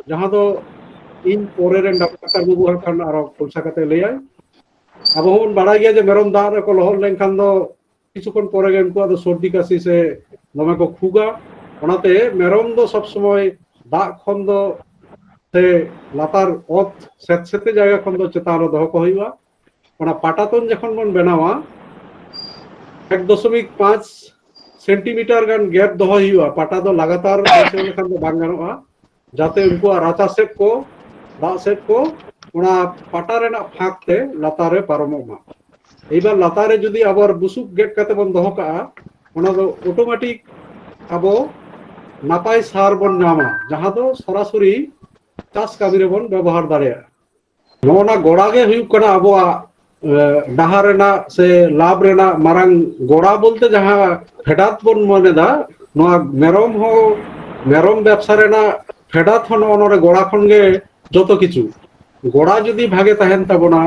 ᱡᱟᱦᱟᱸ ᱫᱚ ᱤᱧ ᱯᱚᱨᱮ ᱨᱮᱱ ᱰᱟᱠᱛᱟᱨ ᱵᱟᱹᱵᱩ ᱦᱟᱸᱜ ᱠᱷᱟᱱ ᱟᱨᱚ ᱠᱷᱩᱞᱥᱟ ᱠᱟᱛᱮ ᱞᱟᱹᱭᱟᱭ᱾ ᱟᱵᱚ ᱦᱚᱸᱵᱚᱱ ᱵᱟᱲᱟᱭ ᱜᱮᱭᱟ ᱡᱮ ᱢᱮᱨᱚᱢ ᱫᱟᱜ ᱨᱮᱠᱚ ᱞᱚᱦᱚᱫ ᱞᱮᱱᱠᱷᱟᱱ ᱫᱚ ᱠᱤᱪᱷᱩ ᱠᱷᱚᱱ ᱯᱚᱨᱮ ᱜᱮ ᱩᱱᱠᱩᱣᱟᱜ ᱫᱚ ᱥᱚᱨᱫᱤ ᱠᱟᱥᱤ ᱥᱮ ᱫᱚᱢᱮ ᱠᱚ ᱠᱷᱩᱜᱟ᱾ ᱚᱱᱟᱛᱮ ᱢᱮᱨᱚᱢ ᱫᱚ ᱥᱚᱵ ᱥᱚᱢᱚᱭ ᱫᱟᱜ ᱠᱷᱚᱱ ᱫᱚ ᱥᱮ ᱞᱟᱛᱟᱨ ᱚᱛ ᱥᱮᱫ ᱥᱮᱫ ᱡᱟᱭᱜᱟ ᱠᱷᱚᱱ ᱫᱚ ᱪᱮᱛᱟᱱ ᱨᱮ ᱫᱚᱦᱚ ᱠᱚ ᱦᱩᱭᱩᱜᱼᱟ᱾ ᱚᱱᱟ ᱯᱟᱴᱟᱛᱚᱱ ᱡᱚᱠᱷᱚᱱ ᱵᱚᱱ ᱵᱮᱱᱟᱣᱟ, ᱮᱠ ᱫᱚᱥᱚᱢᱤᱠ ᱯᱟᱸᱪ ᱥᱮᱱᱴᱤᱢᱤᱴᱟᱨ ᱜᱟᱱ ᱜᱮᱯ ᱫᱚᱦᱚᱭ ᱦᱩᱭᱩᱜᱼᱟ᱾ ᱯᱟᱴᱟ ᱫᱚ ᱞᱟᱜᱟᱛᱟᱨ ᱵᱟᱹᱭᱥᱟᱹᱣ ᱞᱮᱠᱷᱟᱱ ᱫᱚ ᱵᱟᱝ ᱜᱟᱱᱚᱜᱼᱟ, ᱡᱟᱛᱮ ᱩᱱᱠᱩᱣᱟᱜ ᱨᱟᱪᱟ ᱥᱮᱫ ᱠᱚ, ᱫᱟᱜ ᱥᱮᱫ ᱠᱚ, ᱚᱱᱟ ᱯᱟᱴᱟ ᱨᱮᱱᱟᱜ ᱯᱷᱟᱸᱠ ᱛᱮ ᱞᱟᱛᱟᱨ ᱨᱮ ᱯᱟᱨᱚᱢᱚᱜ ᱢᱟ᱾ ᱮᱭᱵᱟᱨ ᱞᱟᱛᱟᱨ ᱨᱮ ᱡᱩᱫᱤ ᱟᱵᱟᱨ ᱵᱩᱥᱩᱵ ᱜᱮᱫ ᱠᱟᱛᱮ ᱵᱚᱱ ᱫᱚᱦᱚ ᱠᱟᱜᱼᱟ, ᱚᱱᱟ ᱫᱚ ᱚᱴᱳᱢᱮᱴᱤᱠ ᱟᱵᱚ ᱱᱟᱯᱟᱭ ᱥᱟᱨ ᱵᱚᱱ ᱧᱟᱢᱟ, ᱡᱟᱦᱟᱸ ᱫᱚ ᱥᱚᱨᱟᱥᱚᱨᱤ ᱪᱟᱥ ᱠᱟᱹᱢᱤ ᱨᱮᱵᱚᱱ ᱵᱮᱵᱚᱦᱟᱨ ᱫᱟᱲᱮᱭᱟᱜᱼᱟ᱾ ᱱᱚᱜᱼᱚ ᱱᱟ ᱜᱚᱲᱟ ᱜᱮ ᱦᱩᱭᱩᱜ ᱠᱟᱱᱟ ᱟᱵᱚᱣᱟᱜ, ᱮ, ᱰᱟᱦᱟᱨ ᱨᱮᱱᱟᱜ ᱥᱮ ᱞᱟᱵᱷ ᱨᱮᱱᱟᱜ ᱢᱟᱨᱟᱝ ᱜᱚᱲᱟ ᱵᱚᱞᱛᱮ ᱡᱟᱦᱟᱸ ᱯᱷᱮᱰᱟᱛ ᱵᱚᱱ ᱢᱮᱱ ᱮᱫᱟ, ᱱᱚᱣᱟ ᱢᱮᱨᱚᱢ ᱦᱚᱸ, ᱢᱮᱨᱚᱢ ᱵᱮᱵᱥᱟ ᱨᱮᱱᱟᱜ ᱯᱷᱮᱰᱟᱛ ᱦᱚᱸ ᱱᱚᱜᱼᱚ ᱱᱚᱰᱮ ᱜᱚᱲᱟ ᱠᱷᱚᱱ ᱜᱮ ᱡᱚᱛᱚ ᱠᱤᱪᱷᱩ᱾ ᱜᱚᱲᱟ ᱡᱩᱫᱤ ᱵᱷᱟᱜᱮ ᱛᱟᱦᱮᱱ ᱛᱟᱵᱚᱱᱟ,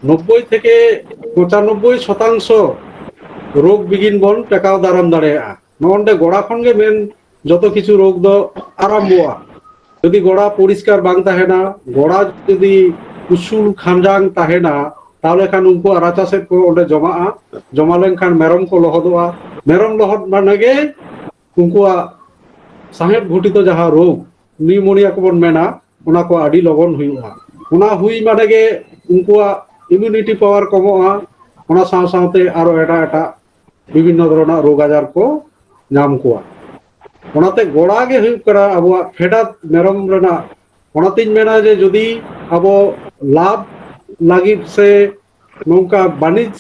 ᱱᱚᱵᱵᱳᱭ ᱛᱷᱮᱠᱮ ᱯᱚᱸᱪᱟᱱᱚᱵᱵᱳᱭ ᱥᱚᱛᱟᱝᱥᱚ ᱨᱳᱜᱽ ᱵᱤᱜᱷᱤᱱ ᱵᱚᱱ ᱴᱮᱠᱟᱣ ᱫᱟᱨᱟᱢ ᱫᱟᱲᱮᱭᱟᱜᱼᱟ᱾ ᱱᱚᱜᱼᱚ ᱱᱚᱰᱮ ᱜᱚᱲᱟ ᱠᱷᱚᱱ ᱜᱮ ᱢᱮᱱ ᱡᱚᱛᱚ ᱠᱤᱪᱷᱩ ᱨᱳᱜᱽ ᱫᱚ ᱟᱨᱟᱢᱵᱷᱚᱜᱼᱟ᱾ ᱡᱩᱫᱤ ᱜᱚᱲᱟ ᱯᱚᱨᱤᱥᱠᱟᱨ ᱵᱟᱝ ᱛᱟᱦᱮᱱᱟ, ᱜᱚᱲᱟ ᱡᱩᱫᱤ ᱩᱥᱩᱞ ᱠᱷᱟᱸᱡᱟᱝ ᱛᱟᱦᱮᱱᱟ, ᱛᱟᱦᱚᱞᱮ ᱠᱷᱟᱱ ᱩᱱᱠᱩᱣᱟᱜ ᱨᱟᱪᱟ ᱥᱮᱫ ᱠᱚ ᱚᱸᱰᱮ ᱡᱚᱢᱟᱜᱼᱟ᱾ ᱡᱚᱢᱟ ᱞᱮᱱᱠᱷᱟᱱ ᱢᱮᱨᱚᱢ ᱠᱚ ᱞᱚᱦᱚᱫᱚᱜᱼᱟ᱾ ᱢᱮᱨᱚᱢ ᱞᱚᱦᱚᱫ ᱢᱟᱱᱮ ᱜᱮ ᱩᱱᱠᱩᱣᱟᱜ ᱥᱟᱦᱮᱫ ᱜᱷᱚᱴᱤᱛ ᱡᱟᱦᱟᱸ ᱨᱳᱜᱽ, ᱱᱤᱭᱩᱢᱳᱱᱤᱭᱟ ᱠᱚᱵᱚᱱ ᱢᱮᱱᱟ, ᱚᱱᱟ ᱠᱚ ᱟᱹᱰᱤ ᱞᱚᱜᱚᱱ ᱦᱩᱭᱩᱜᱼᱟ᱾ ᱚᱱᱟ ᱦᱩᱭ ᱢᱟᱱᱮ ᱜᱮ ᱩᱱᱠᱩᱣᱟᱜ ᱤᱢᱤᱭᱩᱱᱤᱴᱤ ᱯᱟᱣᱟᱨ ᱠᱚᱢᱚᱜᱼᱟ᱾ ᱚᱱᱟ ᱥᱟᱶ ᱥᱟᱶᱛᱮ ᱟᱨᱚ ᱮᱴᱟᱜ ᱮᱴᱟᱜ ᱵᱤᱵᱷᱤᱱᱱᱚ ᱫᱷᱚᱨᱚᱱᱟᱜ ᱨᱳᱜᱽ ᱟᱡᱟᱨ ᱠᱚ ᱧᱟᱢ ᱠᱚᱣᱟ᱾ ᱚᱱᱟᱛᱮ ᱜᱚᱲᱟ ᱜᱮ ᱦᱩᱭᱩᱜ ᱠᱟᱱᱟ ᱟᱵᱚᱣᱟᱜ ᱯᱷᱮᱰᱟᱛ ᱢᱮᱨᱚᱢ ᱨᱮᱱᱟᱜ᱾ ᱚᱱᱟᱛᱤᱧ ᱢᱮᱱᱟ ᱡᱮ ᱡᱩᱫᱤ ᱟᱵᱚ ᱞᱟᱵᱷ ᱞᱟᱹᱜᱤᱫ ᱥᱮ ᱱᱚᱝᱠᱟ ᱵᱟᱹᱱᱤᱡᱽ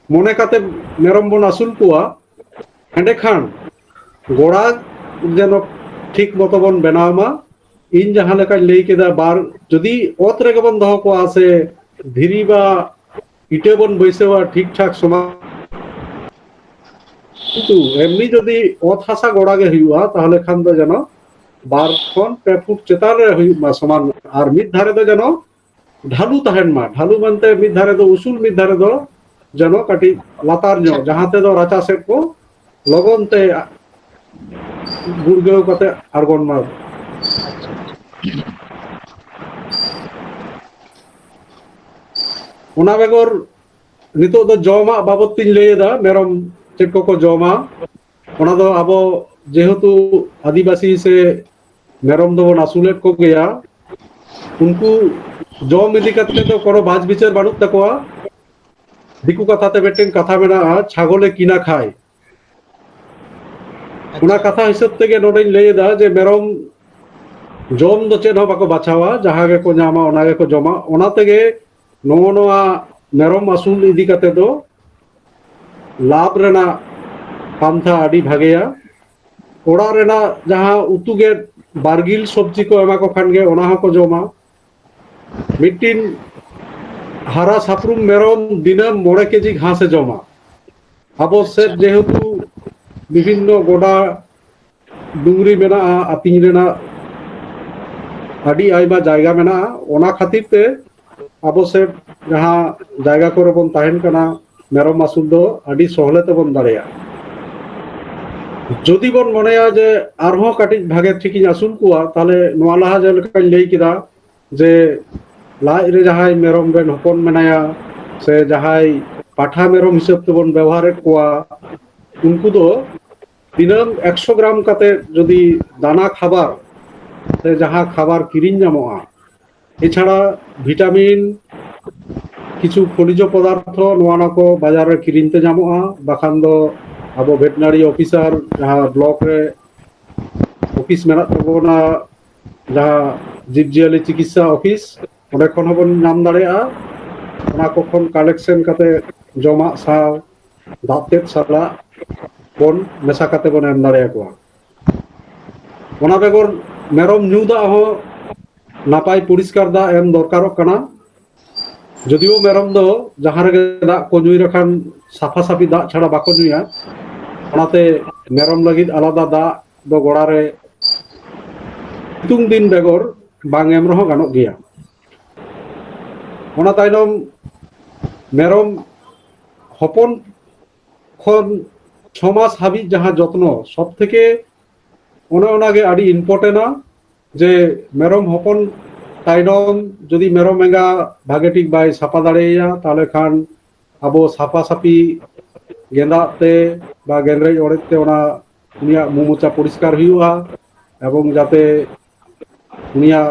ᱢᱚᱱᱮ ᱠᱟᱛᱮ ᱢᱮᱨᱚᱢ ᱵᱚᱱ ᱟᱹᱥᱩᱞ ᱠᱚᱣᱟ, ᱮᱸᱰᱮᱠᱷᱟᱱ ᱜᱚᱲᱟ ᱡᱮᱱᱚ ᱴᱷᱤᱠ ᱢᱚᱛᱚ ᱵᱚᱱ ᱵᱮᱱᱟᱣ ᱢᱟ᱾ ᱤᱧ ᱡᱟᱦᱟᱸ ᱞᱮᱠᱟᱧ ᱞᱟᱹᱭ ᱠᱮᱫᱟ, ᱵᱟᱨ, ᱡᱩᱫᱤ ᱚᱛ ᱨᱮᱜᱮ ᱵᱚᱱ ᱫᱚᱦᱚ ᱠᱚᱣᱟ ᱥᱮ ᱫᱷᱤᱨᱤ ᱵᱟ ᱤᱴᱟᱹ ᱵᱚᱱ ᱵᱟᱹᱭᱥᱟᱹᱣᱟ ᱴᱷᱤᱠ ᱴᱷᱟᱠ ᱥᱚᱢᱟᱱ, ᱠᱤᱱᱛᱩ ᱮᱢᱱᱤ ᱡᱩᱫᱤ ᱚᱛ ᱦᱟᱥᱟ ᱜᱚᱲᱟ ᱜᱮ ᱦᱩᱭᱩᱜᱼᱟ, ᱛᱟᱦᱚᱞᱮ ᱠᱷᱟᱱ ᱫᱚ ᱡᱮᱱᱚ ᱵᱟᱨ ᱠᱷᱚᱱ ᱯᱮ ᱯᱷᱩᱴ ᱪᱮᱛᱟᱱ ᱨᱮ ᱦᱩᱭᱩᱜ ᱢᱟ ᱥᱚᱢᱟᱱ, ᱟᱨ ᱢᱤᱫ ᱫᱷᱟᱨᱮ ᱫᱚ ᱡᱮᱱᱚ ᱰᱷᱟᱞᱩ ᱛᱟᱦᱮᱱ ᱢᱟ᱾ ᱰᱷᱟᱞᱩ ᱢᱮᱱᱛᱮ ᱢᱤᱫ ᱫᱷᱟᱨᱮ ᱫᱚ ᱩᱥᱩᱞ, ᱢᱤᱫ ᱫᱷᱟᱨᱮ ᱫᱚ ᱡᱮᱱᱚ ᱠᱟᱹᱴᱤᱡ ᱞᱟᱛᱟᱨ ᱧᱚᱜ, ᱡᱟᱦᱟᱸ ᱛᱮᱫᱚ ᱨᱟᱪᱟ ᱥᱮᱫ ᱠᱚ ᱞᱚᱜᱚᱱ ᱛᱮ ᱜᱩᱲᱜᱟᱹᱣ ᱠᱟᱛᱮ ᱟᱬᱜᱚᱱ ᱢᱟ᱾ ᱚᱱᱟ ᱵᱮᱜᱚᱨ ᱱᱤᱛᱚᱜ ᱫᱚ ᱡᱚᱢᱟᱜ ᱵᱟᱵᱚᱫ ᱛᱤᱧ ᱞᱟᱹᱭ ᱮᱫᱟ, ᱢᱮᱨᱚᱢ ᱪᱮᱫ ᱠᱚᱠᱚ ᱡᱚᱢᱟ᱾ ᱚᱱᱟ ᱫᱚ ᱟᱵᱚ ᱡᱮᱦᱮᱛᱩ ᱟᱹᱫᱤᱵᱟᱹᱥᱤ ᱥᱮ ᱢᱮᱨᱚᱢ ᱫᱚᱵᱚᱱ ᱟᱹᱥᱩᱞᱮᱫ ᱠᱚᱜᱮᱭᱟ, ᱩᱱᱠᱩ ᱡᱚᱢ ᱤᱫᱤ ᱠᱟᱛᱮ ᱫᱚ ᱠᱳᱱᱳ ᱵᱟᱪ ᱵᱤᱪᱟᱹᱨ ᱵᱟᱹᱱᱩᱜ ᱛᱟᱠᱚᱣᱟ᱾ ᱫᱤᱠᱩ ᱠᱟᱛᱷᱟ ᱛᱮ ᱢᱤᱫᱴᱮᱱ ᱠᱟᱛᱷᱟ ᱢᱮᱱᱟᱜᱼᱟ, ᱪᱷᱟᱜᱚᱞᱮ ᱠᱤᱱᱟ ᱠᱷᱟᱭ᱾ ᱚᱱᱟ ᱠᱟᱛᱷᱟ ᱦᱤᱥᱟᱹᱵ ᱛᱮᱜᱮ ᱱᱚᱰᱮᱧ ᱞᱟᱹᱭ ᱮᱫᱟ ᱡᱮ ᱢᱮᱨᱚᱢ ᱡᱚᱢ ᱫᱚ ᱪᱮᱫ ᱦᱚᱸ ᱵᱟᱠᱚ ᱵᱟᱪᱷᱟᱣᱟ, ᱡᱟᱦᱟᱸ ᱜᱮᱠᱚ ᱧᱟᱢᱟ ᱚᱱᱟ ᱜᱮᱠᱚ ᱡᱚᱢᱟ᱾ ᱚᱱᱟ ᱛᱮᱜᱮ ᱱᱚᱜᱼᱚ ᱱᱚᱣᱟ ᱢᱮᱨᱚᱢ ᱟᱹᱥᱩᱞ ᱤᱫᱤ ᱠᱟᱛᱮ ᱫᱚ ᱞᱟᱵᱷ ᱨᱮᱱᱟᱜ ᱯᱟᱱᱛᱷᱟ ᱟᱹᱰᱤ ᱵᱷᱟᱜᱮᱭᱟ᱾ ᱚᱲᱟᱜ ᱨᱮᱱᱟᱜ ᱡᱟᱦᱟᱸ ᱩᱛᱩ ᱜᱮ ᱵᱟᱨᱜᱤᱞ ᱥᱚᱵᱽᱡᱤ ᱠᱚ ᱮᱢᱟ ᱠᱚ ᱠᱷᱟᱱ ᱜᱮ ᱚᱱᱟ ᱦᱚᱸᱠᱚ ᱡᱚᱢᱟ᱾ ᱢᱤᱫᱴᱤᱱ ᱦᱟᱨᱟ ᱥᱟᱯᱨᱩᱢ ᱢᱮᱨᱚᱢ ᱫᱤᱱᱟᱹᱢ ᱢᱚᱬᱮ ᱠᱮᱡᱤ ᱜᱷᱟᱸᱥ ᱮ ᱡᱚᱢᱟ᱾ ᱟᱵᱚ ᱥᱮᱫ ᱡᱮᱦᱮᱛᱩ ᱵᱤᱵᱷᱤᱱᱱᱚ ᱜᱚᱰᱟ ᱰᱩᱝᱨᱤ ᱢᱮᱱᱟᱜᱼᱟ, ᱟᱹᱛᱤᱧ ᱨᱮᱱᱟᱜ ᱟᱹᱰᱤ ᱟᱭᱢᱟ ᱡᱟᱭᱜᱟ ᱢᱮᱱᱟᱜᱼᱟ, ᱚᱱᱟ ᱠᱷᱟᱹᱛᱤᱨ ᱛᱮ ᱟᱵᱚ ᱥᱮᱫ ᱡᱟᱦᱟᱸ ᱡᱟᱭᱜᱟ ᱠᱚᱨᱮ ᱵᱚᱱ ᱛᱟᱦᱮᱱ ᱠᱟᱱᱟ, ᱢᱮᱨᱚᱢ ᱟᱹᱥᱩᱞ ᱫᱚ ᱟᱹᱰᱤ ᱥᱚᱦᱞᱮ ᱛᱮᱵᱚᱱ ᱫᱟᱲᱮᱭᱟᱜᱼᱟ᱾ ᱡᱩᱫᱤ ᱵᱚᱱ ᱢᱚᱱᱮᱭᱟ ᱡᱮ ᱟᱨᱦᱚᱸ ᱠᱟᱹᱴᱤᱡ ᱵᱷᱟᱜᱮ ᱴᱷᱤᱠᱤᱧ ᱟᱹᱥᱩᱞ ᱠᱚᱣᱟ, ᱛᱟᱦᱞᱮ ᱱᱚᱣᱟ ᱞᱟᱦᱟ ᱡᱮ ᱞᱮᱠᱟᱧ ᱞᱟᱹᱭ ᱠᱮᱫᱟ ᱡᱮ ᱞᱟᱡ ᱨᱮ ᱡᱟᱦᱟᱸᱭ ᱢᱮᱨᱚᱢ ᱨᱮᱱ ᱦᱚᱯᱚᱱ ᱢᱮᱱᱟᱭᱟ ᱥᱮ ᱡᱟᱦᱟᱸᱭ ᱯᱟᱴᱷᱟ ᱢᱮᱨᱚᱢ ᱦᱤᱥᱟᱹᱵ ᱛᱮᱵᱚᱱ ᱵᱮᱣᱦᱟᱨᱮᱫ ᱠᱚᱣᱟ, ᱩᱱᱠᱩ ᱫᱚ ᱫᱤᱱᱟᱹᱢ ᱮᱠᱥᱚ ᱜᱨᱟᱢ ᱠᱟᱛᱮ ᱡᱩᱫᱤ ᱫᱟᱱᱟ ᱠᱷᱟᱵᱟᱨ ᱥᱮ ᱡᱟᱦᱟᱸ ᱠᱷᱟᱵᱟᱨ ᱠᱤᱨᱤᱧ ᱧᱟᱢᱚᱜᱼᱟ, ᱮᱪᱷᱟᱲᱟ ᱵᱷᱤᱴᱟᱢᱤᱱ, ᱠᱤᱪᱷᱩ ᱠᱷᱚᱱᱤᱡᱚ ᱯᱚᱫᱟᱨᱛᱷᱚ, ᱱᱚᱣᱟ ᱱᱚᱣᱟ ᱠᱚ ᱵᱟᱡᱟᱨ ᱨᱮ ᱠᱤᱨᱤᱧ ᱛᱮ ᱧᱟᱢᱚᱜᱼᱟ, ᱵᱟᱠᱷᱟᱱ ᱫᱚ ᱟᱵᱚ ᱵᱷᱮᱴᱱᱟᱨᱤ ᱚᱯᱷᱤᱥᱟᱨ ᱡᱟᱦᱟᱸ ᱵᱞᱚᱠ ᱨᱮ ᱚᱯᱷᱤᱥ ᱢᱮᱱᱟᱜ ᱛᱟᱵᱚᱱᱟ, ᱡᱟᱦᱟᱸ ᱡᱤᱵᱽᱼᱡᱤᱭᱟᱹᱞᱤ ᱪᱤᱠᱤᱛᱥᱟ ᱚᱯᱷᱤᱥ, ᱚᱸᱰᱮ ᱠᱷᱚᱱ ᱦᱚᱸᱵᱚᱱ ᱧᱟᱢ ᱫᱟᱲᱮᱭᱟᱜᱼᱟ᱾ ᱚᱱᱟ ᱠᱚ ᱠᱷᱚᱱ ᱠᱟᱞᱮᱠᱥᱚᱱ ᱠᱟᱛᱮ ᱡᱚᱢᱟᱜ ᱥᱟᱶ ᱫᱟᱜ ᱛᱮᱫ ᱥᱟᱞᱟᱜ ᱵᱚᱱ ᱢᱮᱥᱟ ᱠᱟᱛᱮ ᱵᱚᱱ ᱮᱢ ᱫᱟᱲᱮᱭᱟᱠᱚᱣᱟ᱾ ᱚᱱᱟ ᱵᱮᱜᱚᱨ ᱢᱮᱨᱚᱢ ᱧᱩ ᱫᱟᱜ ᱦᱚᱸ ᱱᱟᱯᱟᱭ ᱯᱚᱨᱤᱥᱠᱟᱨ ᱫᱟᱜ ᱮᱢ ᱫᱚᱨᱠᱟᱨᱚᱜ ᱠᱟᱱᱟ᱾ ᱡᱚᱫᱤᱭᱳ ᱢᱮᱨᱚᱢ ᱫᱚ ᱡᱟᱦᱟᱸ ᱨᱮᱜᱮ ᱫᱟᱜ ᱠᱚ ᱧᱩᱭ ᱨᱮᱠᱷᱟᱱ ᱥᱟᱯᱷᱟ ᱥᱟᱯᱷᱤ ᱫᱟᱜ ᱪᱷᱟᱲᱟ ᱵᱟᱠᱚ ᱧᱩᱭᱟ, ᱚᱱᱟᱛᱮ ᱢᱮᱨᱚᱢ ᱞᱟᱹᱜᱤᱫ ᱟᱞᱟᱫᱟ ᱫᱟᱜ ᱫᱚ ᱜᱚᱲᱟ ᱨᱮ ᱥᱤᱛᱩᱝ ᱫᱤᱱ ᱵᱮᱜᱚᱨ ᱵᱟᱝ ᱮᱢ ᱨᱮᱦᱚᱸ ᱜᱟᱱᱚᱜ ᱜᱮᱭᱟ᱾ ᱚᱱᱟ ᱛᱟᱭᱱᱚᱢ ᱢᱮᱨᱚᱢ ᱦᱚᱯᱚᱱ ᱠᱷᱚᱱ ᱪᱷᱚ ᱢᱟᱥ ᱦᱟᱹᱵᱤᱡ ᱡᱟᱦᱟᱸ ᱡᱚᱛᱱᱚ ᱥᱚᱵ ᱛᱷᱮᱠᱮ ᱚᱱᱮ ᱚᱱᱟᱜᱮ ᱟᱹᱰᱤ ᱤᱢᱯᱚᱨᱴᱮᱱᱴᱼᱟ᱾ ᱡᱮ ᱢᱮᱨᱚᱢ ᱦᱚᱯᱚᱱ ᱛᱟᱭᱱᱚᱢ ᱡᱩᱫᱤ ᱢᱮᱨᱚᱢ ᱮᱸᱜᱟ ᱵᱷᱟᱜᱮ ᱴᱷᱤᱠ ᱵᱟᱭ ᱥᱟᱯᱷᱟ ᱫᱟᱲᱮᱭᱟᱭᱟ, ᱛᱟᱦᱚᱞᱮ ᱠᱷᱟᱱ ᱟᱵᱚ ᱥᱟᱯᱷᱟ ᱥᱟᱹᱯᱷᱤ ᱜᱮᱸᱫᱟᱜ ᱛᱮ ᱵᱟ ᱜᱮᱸᱫᱽᱨᱮᱡ ᱚᱲᱮᱡ ᱛᱮ ᱚᱱᱟ ᱩᱱᱤᱭᱟᱜ ᱢᱩ ᱢᱚᱪᱟ ᱯᱚᱨᱤᱥᱠᱟᱨ ᱦᱩᱭᱩᱜᱼᱟ, ᱮᱵᱚᱝ ᱡᱟᱛᱮ ᱩᱱᱤᱭᱟᱜ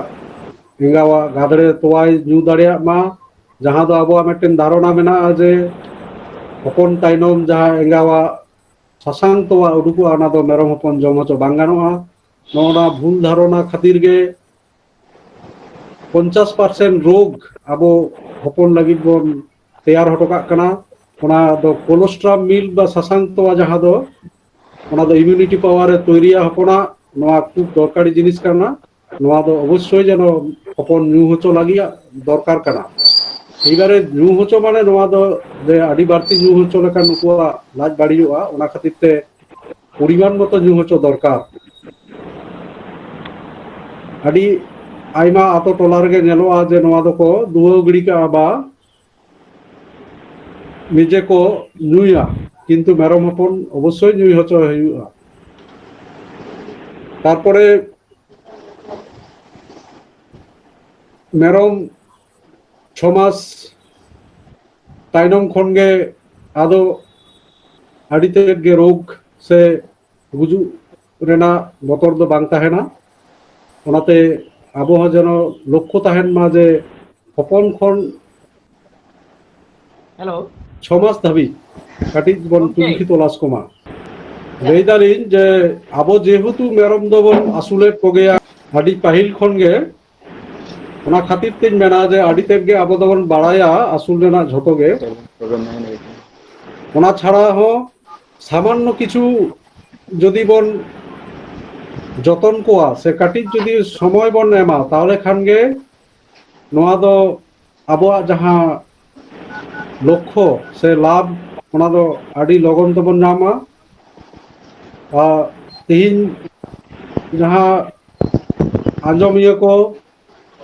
ᱮᱸᱜᱟᱣᱟᱜ ᱜᱟᱫᱲᱮ ᱛᱚᱣᱟᱭ ᱧᱩ ᱫᱟᱲᱮᱭᱟᱜ ᱢᱟ, ᱡᱟᱦᱟᱸ ᱫᱚ ᱟᱵᱚᱣᱟᱜ ᱢᱤᱫᱴᱮᱱ ᱫᱷᱟᱨᱚᱱᱟ ᱢᱮᱱᱟᱜᱼᱟ ᱡᱮ ᱦᱚᱯᱚᱱ ᱛᱟᱭᱱᱚᱢ ᱡᱟᱦᱟᱸ ᱮᱸᱜᱟᱣᱟᱜ ᱥᱟᱥᱟᱝ ᱛᱚᱣᱟ ᱩᱰᱩᱠᱚᱜᱼᱟ, ᱚᱱᱟ ᱫᱚ ᱢᱮᱨᱚᱢ ᱦᱚᱯᱚᱱ ᱡᱚᱢ ᱦᱚᱪᱚ ᱵᱟᱝ ᱜᱟᱱᱚᱜᱼᱟ᱾ ᱱᱚᱜᱼᱚ ᱱᱟ ᱵᱷᱩᱞ ᱫᱷᱟᱨᱚᱱᱟ ᱠᱷᱟᱹᱛᱤᱨ ᱜᱮ ᱯᱚᱧᱪᱟᱥ ᱯᱟᱨᱥᱮᱱᱴ ᱨᱳᱜᱽ ᱟᱵᱚ ᱦᱚᱯᱚᱱ ᱞᱟᱹᱜᱤᱫ ᱵᱚᱱ ᱛᱮᱭᱟᱨ ᱦᱚᱴᱚ ᱠᱟᱜ ᱠᱟᱱᱟ᱾ ᱚᱱᱟ ᱫᱚ ᱠᱳᱞᱳᱥᱴᱨᱟᱢ ᱢᱤᱞᱠ ᱵᱟ ᱥᱟᱥᱟᱝ ᱛᱚᱣᱟ, ᱡᱟᱦᱟᱸ ᱫᱚ ᱚᱱᱟ ᱫᱚ ᱤᱢᱤᱭᱩᱱᱤᱴᱤ ᱯᱟᱣᱟᱨ ᱮ ᱛᱳᱭᱨᱤᱭᱟ ᱦᱚᱯᱚᱱᱟᱜ, ᱱᱚᱣᱟ ᱠᱷᱩᱵ ᱫᱚᱨᱠᱟᱨᱤ ᱡᱤᱱᱤᱥ ᱠᱟᱱᱟ᱾ ᱱᱚᱣᱟ ᱫᱚ ᱚᱵᱚᱥᱥᱳᱭ ᱡᱮᱱᱚ ᱦᱚᱯᱚᱱ ᱧᱩ ᱦᱚᱪᱚ ᱞᱟᱹᱜᱤᱫ ᱫᱚᱨᱠᱟᱨ ᱠᱟᱱᱟ᱾ ᱮᱭᱵᱟᱨᱮ ᱧᱩ ᱦᱚᱪᱚ ᱢᱟᱱᱮ ᱱᱚᱣᱟ ᱫᱚ ᱡᱮ ᱟᱹᱰᱤ ᱵᱟᱹᱲᱛᱤ ᱧᱩ ᱦᱚᱪᱚ ᱞᱮᱠᱷᱟᱱ ᱱᱩᱠᱩᱣᱟᱜ ᱞᱟᱡ ᱵᱟᱹᱲᱤᱡᱚᱜᱼᱟ, ᱚᱱᱟ ᱠᱷᱟᱹᱛᱤᱨ ᱛᱮ ᱯᱚᱨᱤᱢᱟᱱ ᱢᱚᱛᱚ ᱧᱩ ᱦᱚᱪᱚ ᱫᱚᱨᱠᱟᱨ᱾ ᱟᱹᱰᱤ ᱟᱭᱢᱟ ᱟᱛᱳ ᱴᱚᱞᱟ ᱨᱮᱜᱮ ᱧᱮᱞᱚᱜᱼᱟ ᱡᱮ ᱱᱚᱣᱟ ᱫᱚᱠᱚ ᱫᱩᱦᱟᱹᱣ ᱜᱤᱰᱤ ᱠᱟᱜᱼᱟ ᱵᱟ ᱱᱤᱡᱮ ᱠᱚ ᱧᱩᱭᱟ, ᱠᱤᱱᱛᱩ ᱢᱮᱨᱚᱢ ᱦᱚᱯᱚᱱ ᱚᱵᱚᱥᱥᱳᱭ ᱧᱩᱭ ᱦᱚᱪᱚ ᱦᱩᱭᱩᱜᱼᱟ᱾ ᱛᱟᱨᱯᱚᱨᱮ ᱢᱮᱨᱚᱢ ᱪᱷᱚ ᱢᱟᱥ ᱛᱟᱭᱱᱚᱢ ᱠᱷᱚᱱ ᱜᱮ ᱟᱫᱚ ᱟᱹᱰᱤ ᱛᱮᱫ ᱜᱮ ᱨᱳᱜᱽ ᱥᱮ ᱜᱩᱡᱩᱜ ᱨᱮᱱᱟᱜ ᱵᱚᱛᱚᱨ ᱫᱚ ᱵᱟᱝ ᱛᱟᱦᱮᱱᱟ᱾ ᱚᱱᱟᱛᱮ ᱟᱵᱚ ᱦᱚᱸ ᱡᱮᱱᱚ ᱞᱚᱠᱠᱷᱚ ᱛᱟᱦᱮᱱ ᱢᱟ ᱡᱮ ᱦᱚᱯᱚᱱ ᱠᱷᱚᱱ ᱦᱮᱞᱳ᱾ ᱪᱷᱚ ᱢᱟᱥ ᱫᱷᱟᱹᱵᱤᱡ ᱠᱟᱹᱴᱤᱡ ᱵᱚᱱ ᱜᱚᱢᱠᱮ᱾ ᱛᱩᱱᱠᱷᱤ ᱛᱚᱞᱟᱥ ᱠᱚᱢᱟ᱾ ᱞᱟᱹᱭ ᱫᱟᱞᱤᱧ ᱡᱮ ᱟᱵᱚ ᱡᱮᱦᱮᱛᱩ ᱢᱮᱨᱚᱢ ᱫᱚᱵᱚᱱ ᱟᱹᱥᱩᱞᱮᱫ ᱠᱚᱜᱮᱭᱟ ᱟᱹᱰᱤ ᱯᱟᱹᱦᱤᱞ ᱠᱷᱚᱱ ᱜᱮ, ᱚᱱᱟ ᱠᱷᱟᱹᱛᱤᱨ ᱛᱤᱧ ᱢᱮᱱᱟ ᱡᱮ ᱟᱹᱰᱤ ᱛᱮᱫ ᱜᱮ ᱟᱵᱚ ᱫᱚᱵᱚᱱ ᱵᱟᱲᱟᱭᱟ ᱟᱹᱥᱩᱞ ᱨᱮᱱᱟᱜ ᱡᱷᱚᱛᱚ ᱜᱮ᱾ ᱚᱱᱟ ᱪᱷᱟᱲᱟ ᱦᱚᱸ ᱥᱟᱢᱟᱱᱱᱚ ᱠᱤᱪᱷᱩ ᱡᱩᱫᱤ ᱵᱚᱱ ᱡᱚᱛᱚᱱ ᱠᱚᱣᱟ ᱥᱮ ᱠᱟᱹᱴᱤᱡ ᱡᱩᱫᱤ ᱥᱚᱢᱚᱭ ᱵᱚᱱ ᱮᱢᱟ, ᱛᱟᱦᱚᱞᱮ ᱠᱷᱟᱱ ᱜᱮ ᱱᱚᱣᱟ ᱫᱚ ᱟᱵᱚᱣᱟᱜ ᱡᱟᱦᱟᱸ ᱞᱚᱠᱠᱷᱚ ᱥᱮ ᱞᱟᱵᱷ, ᱚᱱᱟ ᱫᱚ ᱟᱹᱰᱤ ᱞᱚᱜᱚᱱ ᱛᱮᱵᱚᱱ ᱧᱟᱢᱟ᱾ ᱟᱨ ᱛᱮᱦᱮᱧ ᱡᱟᱦᱟᱸ ᱟᱸᱡᱚᱢᱤᱭᱟᱹ ᱠᱚ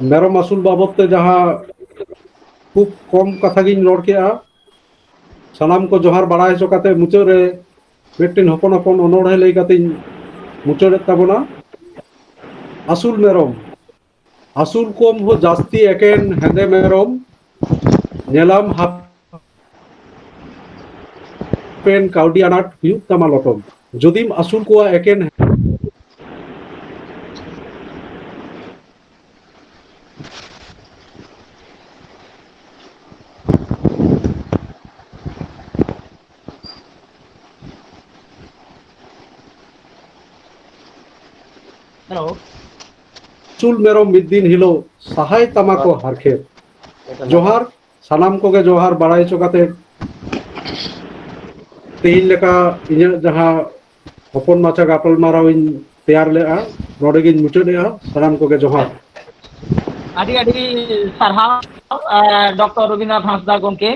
ᱢᱮᱨᱚᱢ ᱟᱹᱥᱩᱞ ᱵᱟᱵᱚᱫ ᱛᱮ ᱡᱟᱦᱟᱸ ᱠᱷᱩᱵ ᱠᱚᱢ ᱠᱟᱛᱷᱟ ᱜᱤᱧ ᱨᱚᱲ ᱠᱮᱜᱼᱟ, ᱥᱟᱱᱟᱢ ᱠᱚ ᱡᱚᱦᱟᱨ ᱵᱟᱲᱟᱭ ᱦᱚᱪᱚ ᱠᱟᱛᱮ ᱢᱩᱪᱟᱹᱫ ᱨᱮ ᱢᱤᱫᱴᱮᱱ ᱦᱚᱯᱚᱱ ᱦᱚᱯᱚᱱ ᱚᱱᱚᱬᱦᱮ ᱞᱟᱹᱭ ᱠᱟᱛᱮᱧ ᱢᱩᱪᱟᱹᱫᱮᱫ ᱛᱟᱵᱚᱱᱟ᱾ ᱟᱹᱥᱩᱞ ᱢᱮᱨᱚᱢ, ᱟᱹᱥᱩᱞ ᱠᱚᱢ ᱦᱚᱸ ᱡᱟᱹᱥᱛᱤ ᱮᱠᱮᱱ ᱦᱮᱸᱫᱮ ᱢᱮᱨᱚᱢ ᱧᱮᱞᱟᱢ ᱦᱟᱯ- ᱦᱟᱯᱮᱱ ᱠᱟᱹᱣᱰᱤ ᱟᱱᱟᱴ ᱦᱩᱭᱩᱜ ᱛᱟᱢᱟ ᱞᱚᱴᱚᱢ᱾ ᱡᱩᱫᱤᱢ ᱟᱹᱥᱩᱞ ᱠᱚᱣᱟ ᱮᱠᱮᱱ ᱦᱮᱞᱳ᱾ ᱟᱹᱥᱩᱞ ᱢᱮᱨᱚᱢ ᱢᱤᱫ ᱫᱤᱱ ᱦᱤᱞᱳᱜ ᱥᱟᱦᱟᱭ ᱛᱟᱢᱟ ᱠᱚ ᱦᱟᱨᱠᱷᱮᱛ᱾ ᱡᱚᱦᱟᱨ, ᱥᱟᱱᱟᱢ ᱠᱚᱜᱮ ᱡᱚᱦᱟᱨ ᱵᱟᱲᱟᱭ ᱦᱚᱪᱚ ᱠᱟᱛᱮ ᱛᱮᱦᱮᱧ ᱞᱮᱠᱟ ᱤᱧᱟᱹᱜ ᱡᱟᱦᱟᱸ ᱦᱚᱯᱚᱱ ᱢᱟᱪᱷᱟ ᱜᱟᱯᱟᱞᱢᱟᱨᱟᱣ ᱤᱧ ᱛᱮᱭᱟᱨ ᱞᱮᱜᱼᱟ, ᱱᱚᱰᱮ ᱜᱤᱧ ᱢᱩᱪᱟᱹᱫ ᱮᱜᱼᱟ᱾ ᱥᱟᱱᱟᱢ ᱠᱚᱜᱮ ᱡᱚᱦᱟᱨ᱾ ᱟᱹᱰᱤ ᱟᱹᱰᱤ ᱥᱟᱨᱦᱟᱣ, ᱰᱚᱠᱴᱚᱨ ᱨᱚᱵᱤᱱᱫᱨᱚᱱᱟᱛᱷ ᱦᱟᱸᱥᱫᱟ ᱜᱚᱢᱠᱮ᱾